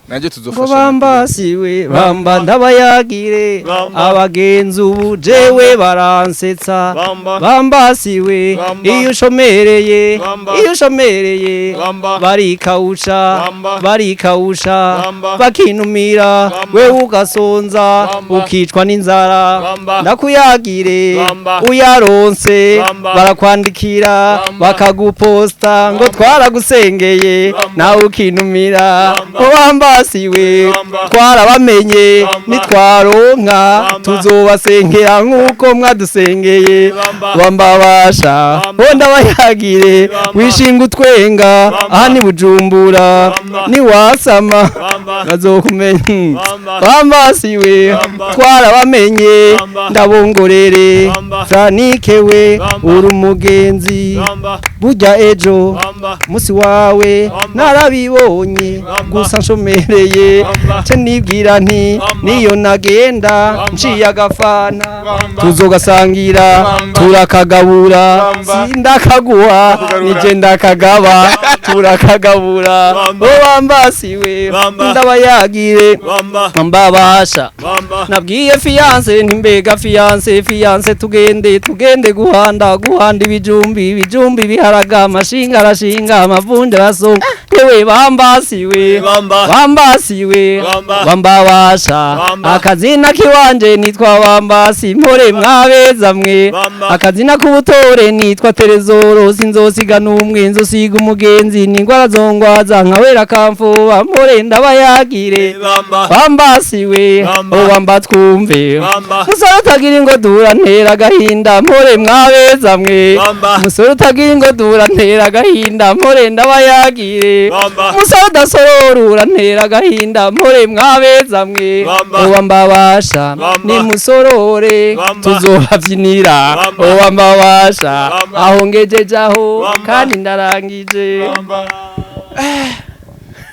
nanjye Ngo tuzofasha. Bambasiwe bamba, ndabayagire. Bamba. Abagenzi ubu jewe baransetsa. Bamba. Bambasiwe. Bamba. Iyo ushomereye, Bamba. iyo ushomereye, Bamba. barikawusha, Bamba. barikawusha, Bamba. bakinumira. Bamba. Wewe ugasonza, Bamba. ukicwa n'inzara. Bamba. Ndakuyagire. Bamba. Uyaronse, Bamba. barakwandikira, Bamba. bakaguposta ngo twaragusengeye, Bamba. nawe ukinumira. Bamba. Bambasiwe, Bamba. twarabamenye. Bamba. Nitwaronka Bamba. tuzobasengera nk'uko mwadusengeye. Bamba. Bambabasha. Bamba. Ho ndabayagire. Bamba. Wishinga utwenga. Bamba. Aha ni Bujumbura. Bamba. Niwasama Bamba. bazokumenya. Bamba. Bambasiwe, Bamba. twarabamenye. Bamba. Ndabongorere. Bamba. Franike we, Bamba. uri umugenzi. Bamba. Burya ejo Bamba. musi wawe Bamba. narabibonye. Bamba. Gusa nshomereye, Bamba. ce nibwira nti Bamba. niyo nagenda Bamba. nciye agafana, Bamba. tuzogasangira. Bamba. Turakagabura. Bamba. Sindakaguha, Kugarura. nije ndakagaba, turakagabura. Bamba. O bambasiwe, Bamba. ndabayagire. Bamba. Mbabasha. Bamba. Nabwiye fiancé nti mbega fiancé, fiancé, tugende, tugende guhanda, guhanda ibijumbi, ibijumbi, ibiharage, amashinga arashinga, amavunja arasonga. Yewe bambasiwe, Bamba. bambasiwe, Bamba. bambabasha. Bamba. Akazina kiwanje nitwa Bambasi, mpore mwabeza mwe. Bamba. Akazina k'ubutore nitwa Terezoro, sinzosiga n'umwe, nzosiga umugenzi, n'ingwara zongwaza nkawera kamfuba, mpore ndabayagire. Bamba. Bambasiwe. Bamba. O bamba twumve. Bamba. Musore utagira ingo dura ntera agahinda, mpore mwabeza mwe. Bamba. Musore utagira ingo dura ntera agahinda, mpore ndabayagire. Bamba. Musore udasorora ntera agahinda, mpore mwabeza mwe. Bamba. O bambabasha. Bamba. Nimusorore. Bamba. Tuzobabyinira. Bamba. O bambabasha. Bamba. Aho ngejeje aho. Bamba. Kandi ndarangije. Bamba.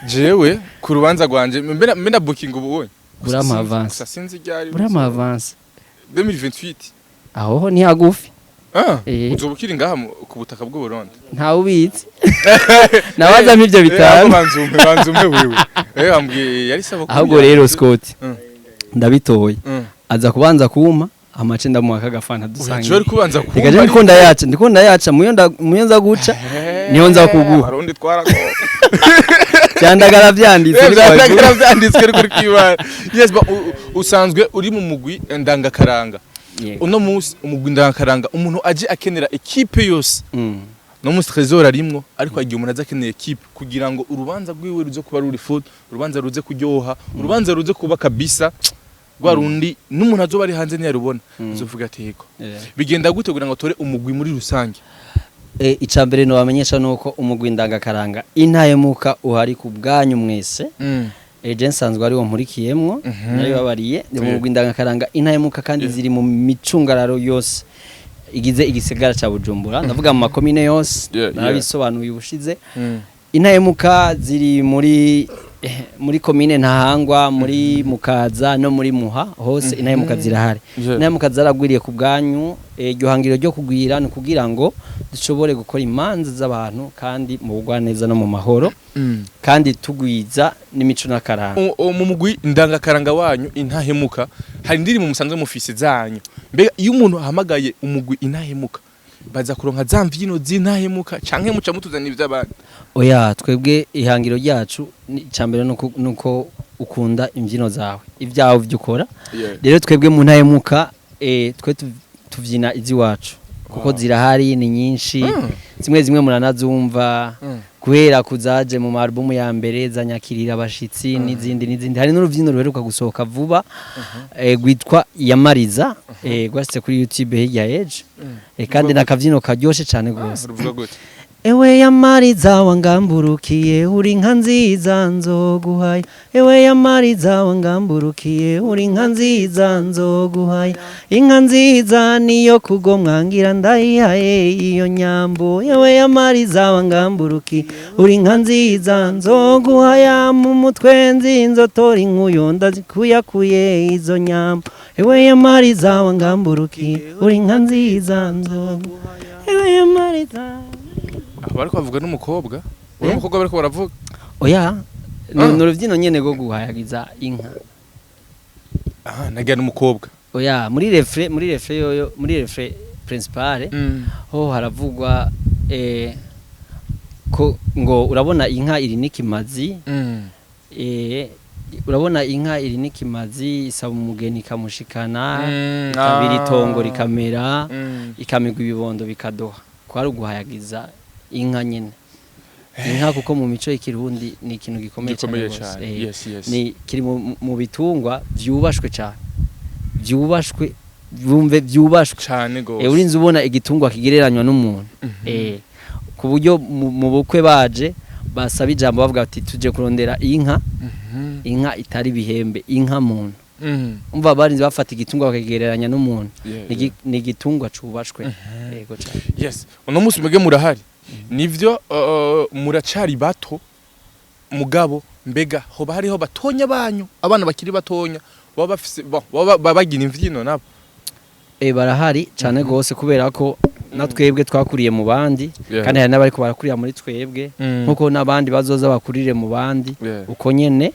Jewe ku rubanza rwanje mbe na booking ubu wowe. Burama avance. Gusa sinzi ryari. Burama avance. 2028. Aho ho ni hagufi. Ah, Eh. uzoba ukiri ngaha ku butaka bw'u Burundi. Ntawe ubitse nawazamo ibyo Eh, bitanu. banzumpe banzumpe wewe. Ambwiye yari saba Ahubwo rero Scott, ndabitoye, aza kubanza kumpa amace, ndamuha kagafanta dusangiye. Jewe kubanza kumpa. Reka je ndiko ndayaca, ndiko ndayaca muyo nza guca niyo nza kuguha. Abarundi twarago. Byandagara byanditse. Ariko Byandagara byanditswe ariko uri kwibara. Yes, but usanzwe uri mu mugwi ndangakaranga. Yego. Uno munsi umugwi ndangakaranga umuntu aje akenera equipe yose. No munsi Trésor arimwo, ariko agiye umuntu aza akeneye equipe kugira ngo urubanza rwiwe ruze kuba ruri full, urubanza ruze kuryoha, urubanza ruze kuba kabisa rwa rundi n'umuntu azoba ari hanze ntiyarubona azovuga ati yego. Bigenda gute kugira ngo atore umugwi muri rusange? Icambere no bamenyesha nuko umugwi ndangakaranga Intahemuka uhari ku bwanyu mwese. Je nsanzwe ari wo nkurikiyemwo, naribabariye ndi mu mugwi ndangakaranga Intahemuka kandi ziri mu micungararo yose igize igisigara ca Bujumbura, ndavuga mu makomine yose. Narabisobanuye ubushize. Intahemuka ziri muri komine Ntahangwa, muri Mukaza no muri Muha hose intahemuka zirahari. Intahemuka zaragwiriye ku bwanyu. Iryo hangiro ryo kugwira ni ukugira ngo dushobore gukora imanza z'abantu kandi mu bugwaneza no mu mahoro, kandi tugwiza n'imico n'akaranga. Mu mugwi ndangakaranga wanyu Intahemuka hari indirimbo musanzwe mufise zanyu. Mbega iyo umuntu ahamagaye umugwi Intahemuka baza kuronka za mvyino z'Intahemuka canke muca mutuzanira ivy'abandi? Oya, twebwe ihangiro ryacu icambere nuko ukunda imbyino zawe, ibyawe byo ukora. Rero twebwe mu Ntahemuka, twe tuvyina iz'iwacu kuko zirahari ni nyinshi. Zimwe zimwe muranazumva guhera kuzaje mu album ya mbere zanyakirira abashitsi n'izindi n'izindi. Hari n'uruvyino ruheruka gusohoka vuba, rwitwa Yamariza, rwashitse kuri YouTube hirya ejo, kandi nakavyino karyoshe cane gose. Ruvuga gute? Ewe Yamariza wangamburukiye, uri inka nziza nzoguhaye. Ewe Yamariza wangamburukiye, uri inka nziza nzoguhaye. Inka nziza niyo kugomwa ngira ndayihaye iyo nyambo. Ewe Yamariza wangamburukiye, uri inka nziza nzoguhaya. Mu mutwe nzinzotora inkuyo ndazikuyakuye izo nyambo. Ewe Yamariza wangamburukiye, uri inka nziza nzoguhaye. Ewe Yamariza. Aho bariko bavuga n'umukobwa, uri umukobwa bariko baravuga? Oya, ni urubyino nyene rwo guhayagiza inka. Ah, nagira n'umukobwa. Oya, muri refrain yoyo, muri refrain principale ho haravugwa ko ngo urabona inka iri n'ikimazi, urabona inka iri n'ikimazi isaba umugeni ikamushikana, ikabira itongo rikamera, ikamigwa ibibondo bikadoha. Kwari uguhayagiza inka nyene, inka kuko mu mico y'ikirundi ni ikintu gikomeye gikomeye cyane rwose. Cyane. Yes. Ni kiri mu bitungwa vyubashwe cyane, vyubashwe, bumve vyubashwe cyane gose. Urinze ubona igitungwa kigereranywa n'umuntu, ku buryo mu bukwe baje basaba ijambo bavuga ati tuje kurondera inka, inka itari bihembe, inka muntu. Umva, barinze bafata igitungwa bakakigereranya n'umuntu. Ni igitungwa cubashwe, yego cyane. Yes, uno munsi mwebwe murahari nivyo, muracari bato, mugabo mbega hoba hariho batonya banyu, abana bakiri batonya baba bafise baba bagira imvyino nabo? Barahari cyane gose kubera ko na twebwe twakuriye mu bandi, kandi hari n'abariko barakurira muri twebwe, nkuko n'abandi bazoza bakurire mu bandi. Uko nyene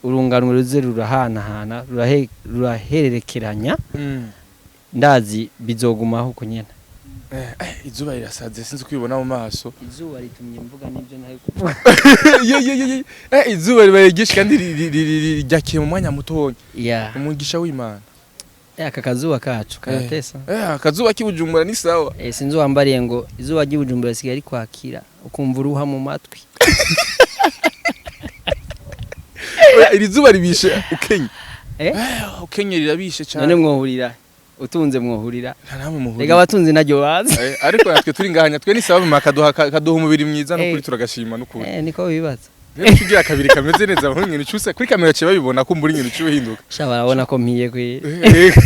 urunganwe ruze rurahanahana, rurahererekeranya. Ndazi bizogumaho uko nyene. Izuba rirasaze, sinzi kwibona mu maso. Izuba ritumye mvuga n'ibyo ntari kuvuga. Ye ye ye ye. Izuba ribaye ryinshi kandi ryakiye mu mwanya mutonya. Umugisha w'Imana. Aka kazuba kacu karatesa. Akazuba k'ibujumbura ni sawa. Sinzi wambariye ngo izuba ry'ibujumbura risigaye rikwakira ukumva uruha mu matwi. Oya, iri zuba ribishe ukenye. Ukenye rirabishe cyane. None mwohurira utunze, mwohurira? Nta namwe muhurira. Rega abatunzi naryo bazi. Ariko natwe turi ngahanya, twe ni sawa, makaduha kaduha umubiri mwiza n'ukuri, turagashima n'ukuri. Niko bibaza. Rero tugira kabiri kameze neza, aho ngene cyuse kuri kamera cye babibona ko mburi ngene cyuhinduka. Sha, barabona ko mpiye kwi. Yes.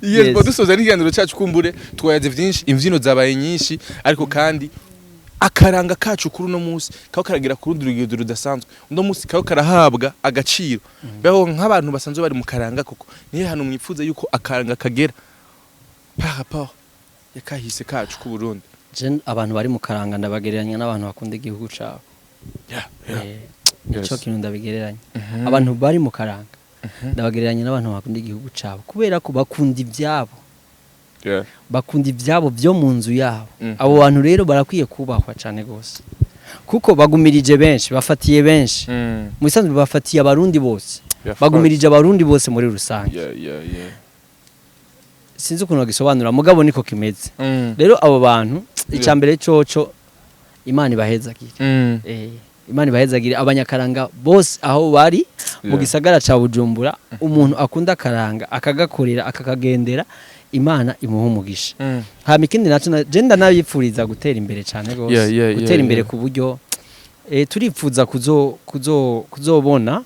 Yes. Bo dusoza n'ikiganiro cyacu, kumbure twayaze vyinshi, imvyino zabaye nyinshi, ariko kandi akaranga kacu kuri uno munsi kaba karagira ku rundi rugendo rudasanzwe. Uno munsi kaba karahabwa agaciro. Beho nk'abantu basanzwe bari mu karanga, koko niyo hantu mwifuza yuko akaranga kagera par rapport ya kahise kacu ku Burundi? Je abantu bari mu karanga ndabagereranya n'abantu bakunda igihugu cabo. Nico kintu ndabigereranya. Abantu bari mu karanga ndabagereranya n'abantu bakunda igihugu cabo kubera ko bakunda ibyabo. Bakunda ibyabo byo mu nzu yabo. Abo bantu rero barakwiye kubahwa cyane gose kuko bagumirije benshi, bafatiye benshi. Mu bisanzwe bafatiye abarundi bose. Bagumirije abarundi bose muri rusange. Sinzi ukuntu bagisobanura, mugabo niko kimeze. Rero abo bantu, icya mbere coco, Imana ibahezagire. Imana ibahezagire abanyakaranga bose aho bari mu gisagara ca Bujumbura. Umuntu akunda akaranga, akagakorera, akakagendera, Imana imuha umugisha. Hama ikindi naco je ndanabipfuriza gutera imbere cyane gose. Gutera imbere ku buryo turipfuza kuzobona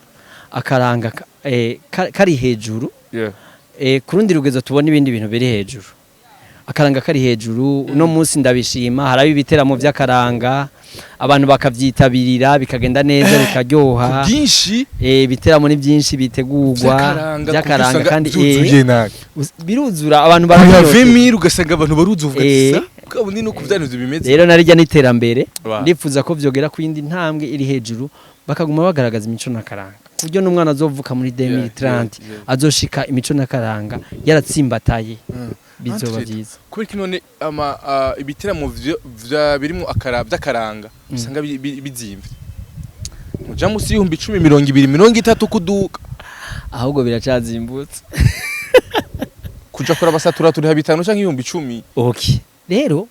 akaranga kari hejuru. Ku rundi rugezo tubona ibindi bintu biri hejuru, akaranga kari hejuru. Uno munsi ndabishima, haraba ibiteramo by'akaranga, abantu bakavyitabirira, bikagenda neza, bikaryoha. Ku byinshi. Ibiteramo ni byinshi bitegurwa by'akaranga, by'akaranga kandi byuzuye nabi. Biruzura, abantu ya barabinyotewe. 20,000 ugasanga abantu baruzuye, uvuga ati sa bwa bundi nuko byantu bimeze. Rero narijya n'iterambere. Ndifuza ko vyogera ku yindi ntambwe iri hejuru, bakaguma bagaragaza imico n'akaranga ku buryo n'umwana azovuka muri 2030 azoshika imico n'akaranga yaratsimbataye. Bizoba Entre- byiza. Kubera ko none ama ibiteramo birimo akara by'akaranga usanga bizimvye, muja musi 10,000, 20,000, 30 kuduka. Ahubwo biracazimbutse. Kuja kora basatura turiha 5 canke 10,000. Okay, rero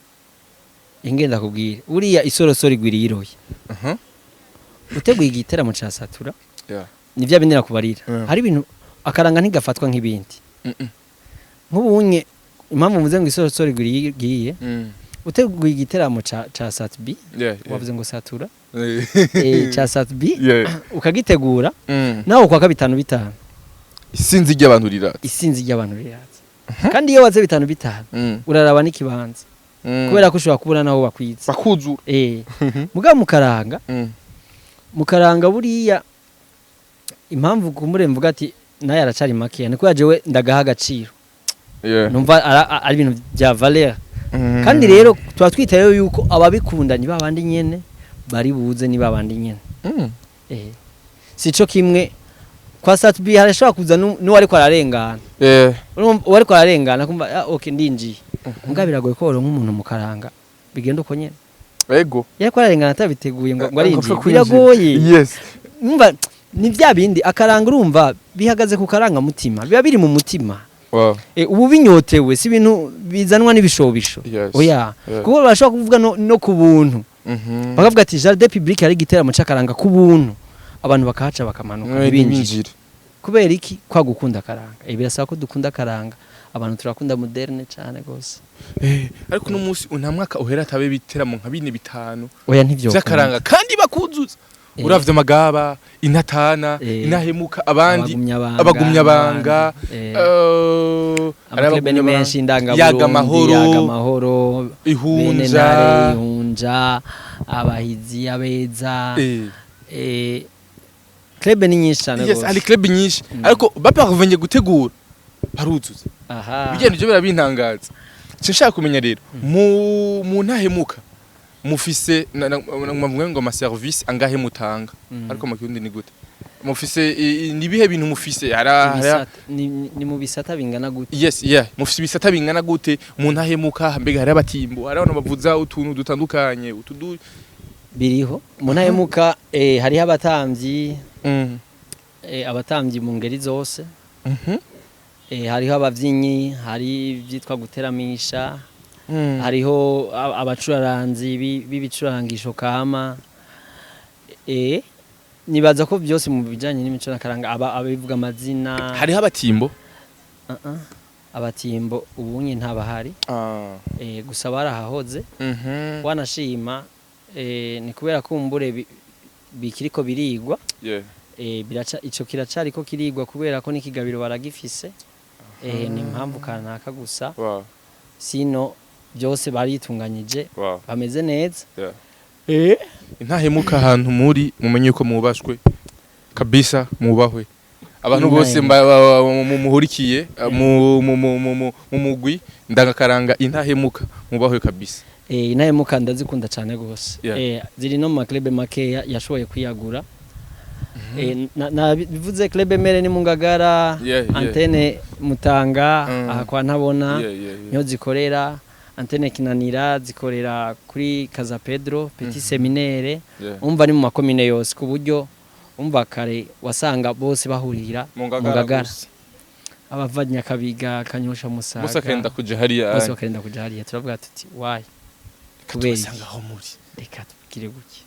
ingenda kubwira uriya isorosoro igwiriye iroye. Uteguye igiteramo ca satura, ni bya bindi nakubarira. Hari ibintu akaranga ntigafatwa nk'ibindi. Nk'ubunye impamvu mvuze ngo isorosoro igwiriye igiye, uteguye igiteramo ca Sat-B, wavuze ngo satura, ca Sat-B, ukagitegura nawe ukwaka bitanu bitanu, Isinzi ry'abantu rirata. Isinzi ry'abantu riraza. Kandi iyo watse bitanu bitanu, uraraba n'ikibanza, kubera ko ushobora kubura naho bakwiza. Bakuzura. Mugabo mukaranga, mukaranga buriya impamvu kumure mvuga ati nayo aracari makeya ni kubera jewe ndagaha agaciro. Numva ari ibintu bya valeur. Kandi rero tuba twitayeho yuko ababikunda ni babandi nyene bari buze, ni babandi nyene. Sico kimwe kwa Sat-B, harashobora kuza n'uwo ariko ararengana. Urumva, uwo ariko ararengana kumva, ah, okay, ndinjiye. Muga biragoye ko woronka umuntu mu karanga bigenda uko nyene. Yariko ararengana atabiteguye ngo arinjiye, biragoye. Umva, ni bya bindi akaranga, urumva bihagaze ku karanga mutima, biba biri mu mutima. Ubu binyotewe si ibintu bizanwa n'ibishobisho. Oya. Kuko bashobora kuvuga no ku buntu, bakavuga ati jardin public hari igiteramo c'akaranga ku buntu, abantu bakahaca bakamanuka, ntibinjire. Ntibinjire. Kubera iki? Kwa gukunda akaranga. Birasaba ko dukunda akaranga. Abantu turakunda moderne cyane gose. Ariko uno munsi nta mwaka uhera atabe biteramo nka bine, bitanu Oya, ntivyo. vy'akaranga kandi bakuzuza. Uravye amagaba, intatana, inahemuka, abandi abagumyabanga, abagumyabanga, ama club ni menshi, indangaburundi, Yaga Amahoro, Yaga Amahoro, Ihunja, Bene Ntare, Ihunja, abahizi, abeza. Club ni nyinshi cyane Yes, gose. hari club nyinshi, ariko baparvenye gutegura baruzuza. Ibigenda ivyo birabintangaza. Nshaka kumenya rero mu ntahemuka mufise mvuge ngo ama service angahe mutanga? Ariko mu kirundi ni gute? Mufise nibihe bintu mufise hara Ibisata- ni mu bisata bingana gute? Yes, yeah, mufise ibisata bingana gute mu Ntahemuka? Mbega hari abatimbo, hari abantu bavuza utuntu dutandukanye, utudu? Biriho mu Ntahemuka, hariho abatambyi, abatambyi mu ngeri zose. Hariho abavyinnyi, hari ivyitwa guteramisha, hariho abacuraranzi b'ibicurangisho kama. Nibaza ko byose mu bijanye n'imico n'akaranga, aba abivuga amazina. Hariho abatimbo? Uh-uh. Abatimbo ubunye ntabahari. Gusa barahahoze. Wanashima, ni kubera kumbure bikiriko birigwa. Biraca ico kiracariko kirigwa, kubera ko n'ikigabiro baragifise, ni impamvu kanaka gusa. Sino byose baritunganyije, bameze neza. Intahemuka ahantu muri, mumenye ko mubashwe kabisa, mubahwe abantu bose muhurikiye mu mugwi ndangakaranga Intahemuka, mubahwe kabisa. Intahemuka ndazikunda cyane gose. Ziri no mu ma club makeya yashoboye kwiyagura. Bivuze club mere ni mu Ngagara, antenne Mutanga, aha kwa Ntabona niho zikorera, antenne Kinanira zikorera kuri Kaza Pedro Petit Séminaire. Umva, ni mu makomine yose, ku buryo umva kare wasanga bose bahurira mu mu Ngagara Ngagara. Gusa. Abava Nyakabiga, Kanyosha, Musaga, bose akenda kuja hariya. Bose bakagenda kuja hariya. Turavuga tuti: "Why?" Kubera iki? Tubasanga aho muri. Reka tubwire gutya,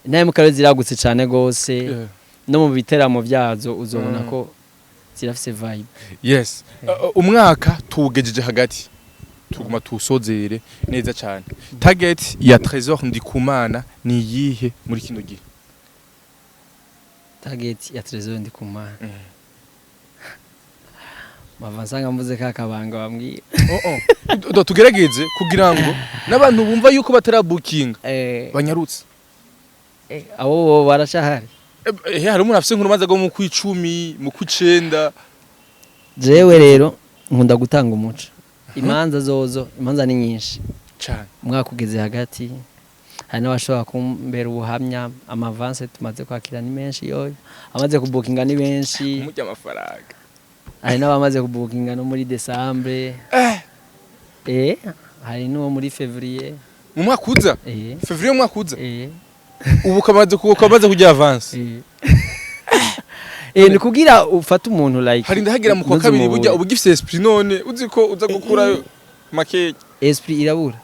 Intahemuka rero ziragutse cyane gose. No mu biteramo byazo uzobona ko zirafise vibe. Yes. Umwaka tuwugejeje hagati, tuguma tuwusozere neza cyane. Target ya Trésor Ndikumana ni iyihe muri kino gihe? Target ya Trésor Ndikumana, mava nsanga mvuze ka kabanga bambwiye. Oh, oh. Tugerageze kugira ngo n'abantu bumva yuko batarabukinga banyarutse. Abo bo baracahari. Hari umuntu afise nk'urubanza rwo mu kwicumi, mu kwicenda. Jewe rero nkunda gutanga umuco. Imanza zozo, imanza ni nyinshi. Cyane. Umwaka ugeze hagati, hari n'abashobora kumbera ubuhamya. Ama avance tumaze kwakira ni menshi, yoyo amaze kubukinga ni benshi. Kumurya amafaranga. Hari n'abamaze kubukinga no muri décembre, hari n'uwo muri février. Mu mwaka uza? Eh. Février mu mwaka uza? Eh. Ubu ukamaze kurya avance? Eh, ni kugira ufate umuntu like Hari ndahagera mu kwa kabiri, ntuzumubure. burya uba ugifise esprit, none uzi ko uza gukurayo makeya. Esprit irabura,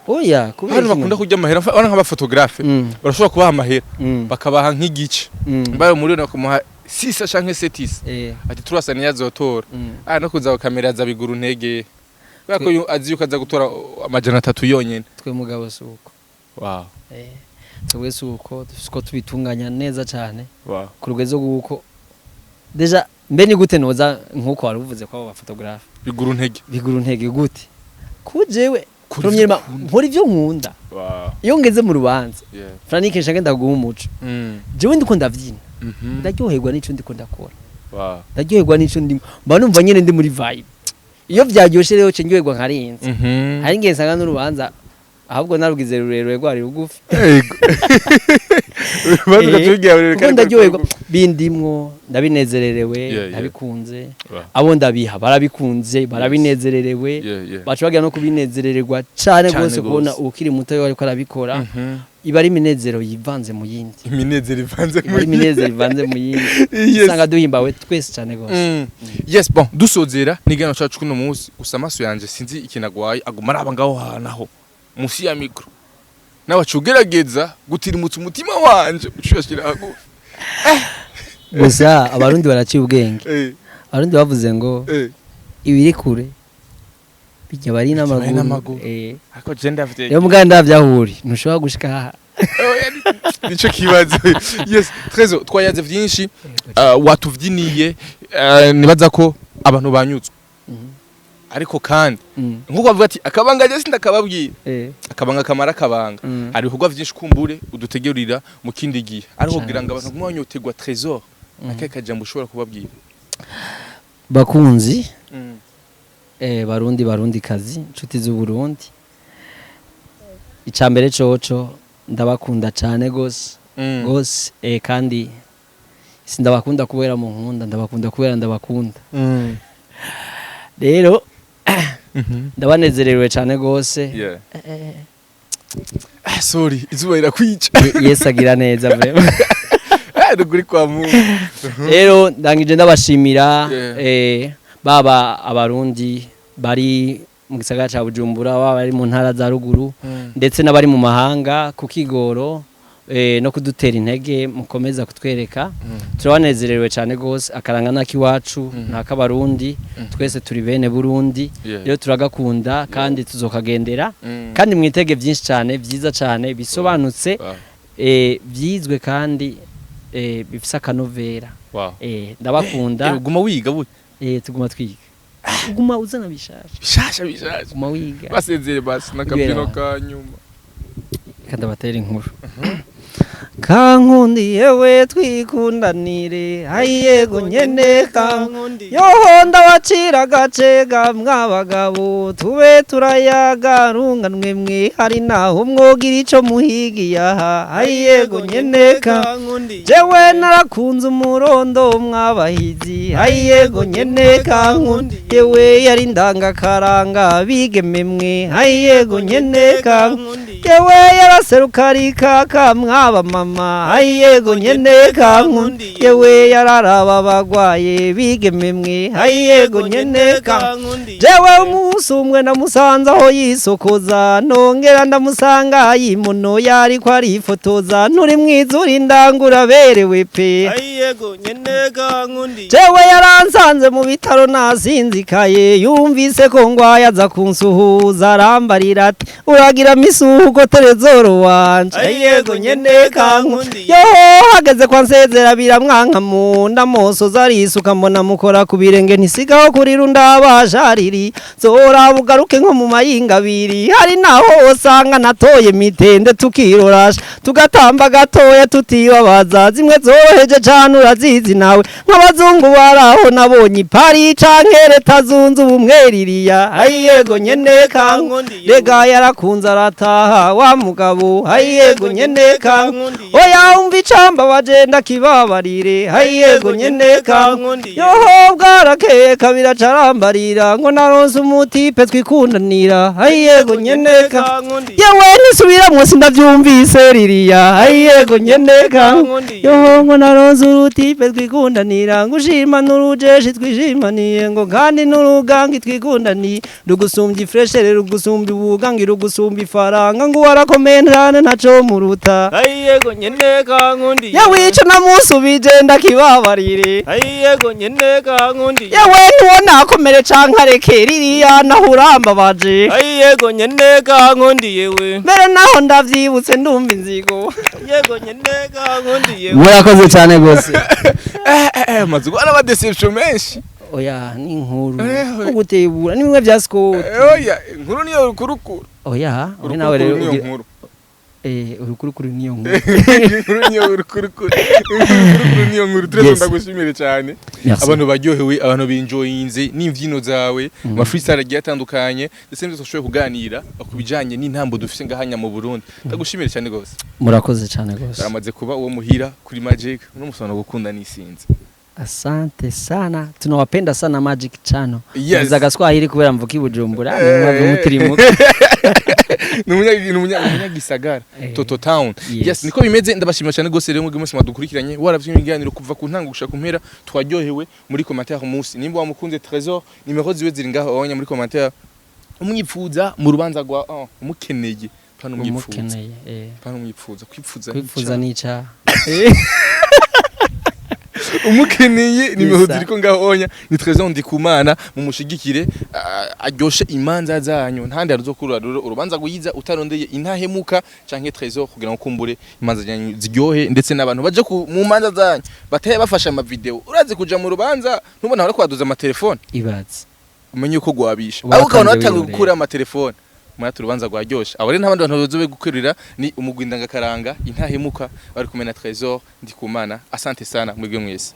oya, kubera Hano iki? bakunda kurya amahera, bana nk'aba photographe, barashobora kubaha amahera, bakabaha nk'igice, mbaye muri bakamuha sisa canke setisa, ati turasa niyo azotora. Ah, no kuza kamera zabigura intege, kubera ko azi yuko aza gutora 300 yonyene. Twe mugabo si uko. Twebwe si uko, dufise uko tubitunganya neza cyane, ku rugero rw'uko déjà mbe ni gute noza nkuko wari uvuze ko abo ba photographe Bigura intege. Bigura intege gute kuba jewe Kora premièrement ivyo ukunda. Nkora ivyo nkunda. Iyo ngeze mu rubanza, Frank, nshaka ndaguha umuco, jewe ndiko ndavyina, ndaryoherwa n'ico ndiko ndakora, ndaryoherwa n'ico ndimo, mba numva nyene ndi muri vibe. Iyo vyaryoshe rero ce ndyoherwa nkarenza. Hari ngiye nsanga n'urubanza ahubwo narugize rurerure rwari rugufi. Yego. Urubanza ugaca rurerure Kuko kandi ndaryoherwa, bindimwo, ndabinezererewe, ndabikunze. Abo ndabiha barabikunze, barabinezererewe, baca bagira no kubinezerererwa cane Cane gose kubona gose. ukiri muto ariko arabikora. Iba ari iminezero yivanze mu yindi. Iminezero ivanze Iba ari iminezero ivanze mu yindi. Usanga duhimbawe twese cane gose. Yes, bon, dusozera nigano cacu kuno munsi. Gusa amaso yanje sinzi ikintu agwaye, aguma araba ngaho hantu aho musi ya micro, nawe aca ugerageza gutirimutsa umutima wanje ucuyashira hagufi. Gusa Abarundi baraciye ubwenge. Abarundi bavuze ngo ibiri kure bijya bari n'amaguru. n'amaguru. Ariko je ndafite Rero muganda ndavyahuri ntushobora gushika aha. Nico kibazo. Yes, Trésor, twayaze vyinshi, watuvyiniye, nibaza ko abantu banyuzwe, ariko kandi nkuko bavuga ati akabanga je sindakababwira, akabanga kamara akabanga. Hari ibikorwa vyinshi kumbure udutegurira mu kindi gihe, ariko Cane kugira ngo gose. abantu bagume banyoterwa Trésor, akahe kajambo ushobora kubabwira? Bakunzi, Barundi, Barundi kazi, inshuti z'u Burundi, icambere coco ndabakunda cane gose gose, kandi Sindabakunda kubera mu nkunda, ndabakunda kubera ndabakunda. Rero ndabanezerewe cyane gose. Yeah. Ah, sorry, izuba rirakwica. Yesu agira neza vraiment. Ah, nukuri kwa Mungu. Rero ndangije ndabashimira, baba Abarundi bari mu gisagara ca Bujumbura, baba bari mu ntara za ruguru, ndetse n'abari mu mahanga, ku kigoro no kudutera intege mukomeza kutwereka. Turabanezerewe cyane gose. Akaranga n'akiwacu, n'akabarundi twese, turi bene Burundi. Rero turagakunda kandi tuzokagendera, kandi mwitege byinshi cyane byiza cyane bisobanutse, byizwe kandi bifise akanovera. Ndabakunda. Guma wiga bu. Tuguma twiga, uguma uzana bishasha. Bishasha bishasha. Guma wiga. Basezere basi n'akabyino ka nyuma. Kandi abatera inkuru kankundiye we twikundanire, ayiyego nyene kankundiye yoho, ndabacira agacega mwabagabo, tube turayaga runganwe mwe, hari naho mwogira ico muhigiye aha, ayiyego nyene kankundiye, jewe narakunze umurondo mwabahizi, ayiyego nyene kankundiye we, yari ndangakaranga bigeme mwe, ayiyego nyene kankundiye yewe, yaraseruka rikaka mwaba mama, ayiyego nyene kankundiye yewe, yararaba abagwaye bigeme mwe, ayiyego nyene kankundiye jewe, umunsi umwe namusanze aho yisokoza, nongera ndamusanga yimuno yariko arifotoza, nturi mwiza uri ndangura berewe pe. Ayiyego nyene kankundiye. Jewe yaransanze mu bitaro nasinzikaye, yumvise ko ngwaye aza kunsuhuza, arambarira ati uragira misuhuko Trezoro wanje, Ayiyego nyene kankundiye. Yoho, hageze kwa nsezera biramwanka mu nda, mosoza arisuka, mbona mukora ku birenge, ntisigaho kurira undabashariri, zora bugaruke nko mu mayinga abiri, hari naho usanga natoye mitende, tukirorasha tugatamba gatoya tutibabaza, zimwe zoroheje cane urazizi nawe, nk'abazungu baraho nabonye i Paris canke Leta Zunze Ubumwe ririya, ayiyego nyene kankundiye, rega yarakunze arataha wa mugabo, ayiyego nyene kankundiye, oya umva icamba bagenda kibabarire, ayiyego nyene kankundiye, yoho bwarakeye kabira carambarira ngo naronse umutipe twikundanira, ayiyego nyene kankundiye, yewe nisubiramwo sindavyumvise ririya, ayiyego nyene kankundiye, yoho ngo naronse urutipe twikundanira, ngo ushima n'urujeshi twishimaniye, ngo kandi n'urugangi twikundaniye, rugusumbya ifreshere, rugusumbya ubugangi, rugusumbya ifaranga, ngo warakomeye ntane ntaco muruta. Ayiyego nyene kankundiye. Yewe ico namusubije ndakibabarire. Ayiyego nyene kankundiye. Yewe ntiwona akomere canke areke ririya, naho urambabaje. Ayiyego nyene kankundiye we. Mbere naho ndavyibutse ndumva inzigo. Yego nyene kankundiye. Murakoze cyane gose. Maze guhana ama déception menshi. Oya, ni inkuru ugutebura ni bimwe vya Scott. Oya, inkuru niyo rukurukuru. Oya, uri nawe rero Urukurukuru niyo ugira nkuru. Urukurukuru niyo nkuru. Inkuru niyo urukurukuru, urukurukuru niyo nkuru. Trezor, ndagushimire cyane. Merci. Abantu baryohewe, abantu binjoyinze n'imvyino zawe, ama freestyle agiye atandukanye, ndetse n'ibyo twashoboye kuganira ku bijanye n'intambo dufise ngahanya mu Burundi. Ndagushimire cyane gose. Murakoze cyane gose. Baramaze kuba uwo muhira kuri Magic uno musobanuro gukunda nisinze. Asante sana, tunawapenda sana Magic Channel. Yes. Mvuze Gaswahili kubera mvuka i Bujumbura, ni mwebwe mutirimuka. Ni umunyagisagara. Toto Town. Yes. Yes, niko bimeze. Ndabashimira cyane gose rero mwebwe mwese mwadukurikiranye, waravye ibiganiro kuva ku ntango gushika ku mpera, twaryohewe. Muri commentaire umunsi nimba wamukunze Trésor, nimero ziwe ziri ngaho abanya muri commentaire, umwipfuza mu rubanza rwa oh, umukeneye pana umwipfuza. Umukeneye. Pana umwipfuza, kwipfuza. Kwipfuza nica. Umukeneye, nimero Yes, sir. ziriko ngaho onya. Ni Trésor Ndikumana, mumushigikire, aryoshe imanza zanyu. Ntandi aruzokurura rero urubanza rwiza utarondeye intahemuka canke Trésor, kugira ngo kumbure imanza zanyu ziryohe, ndetse n'abantu baje mu manza zanyu bataye bafashe ama video. Urazi kuja mu rubanza ntubona bariko baduza amatelefone? Ibaze. Umenye uko gwabisha. Uba Abo ukabona watanze batanguye wirorera. gukura amatelefone muratu, urubanza rwaryoshe. Abo rero ntabandi bantu bazobe gukorera, ni umugwi ndangakaranga intahemuka bari kumwe na Trésor Ndikumana. Asante sana mwebwe mwese.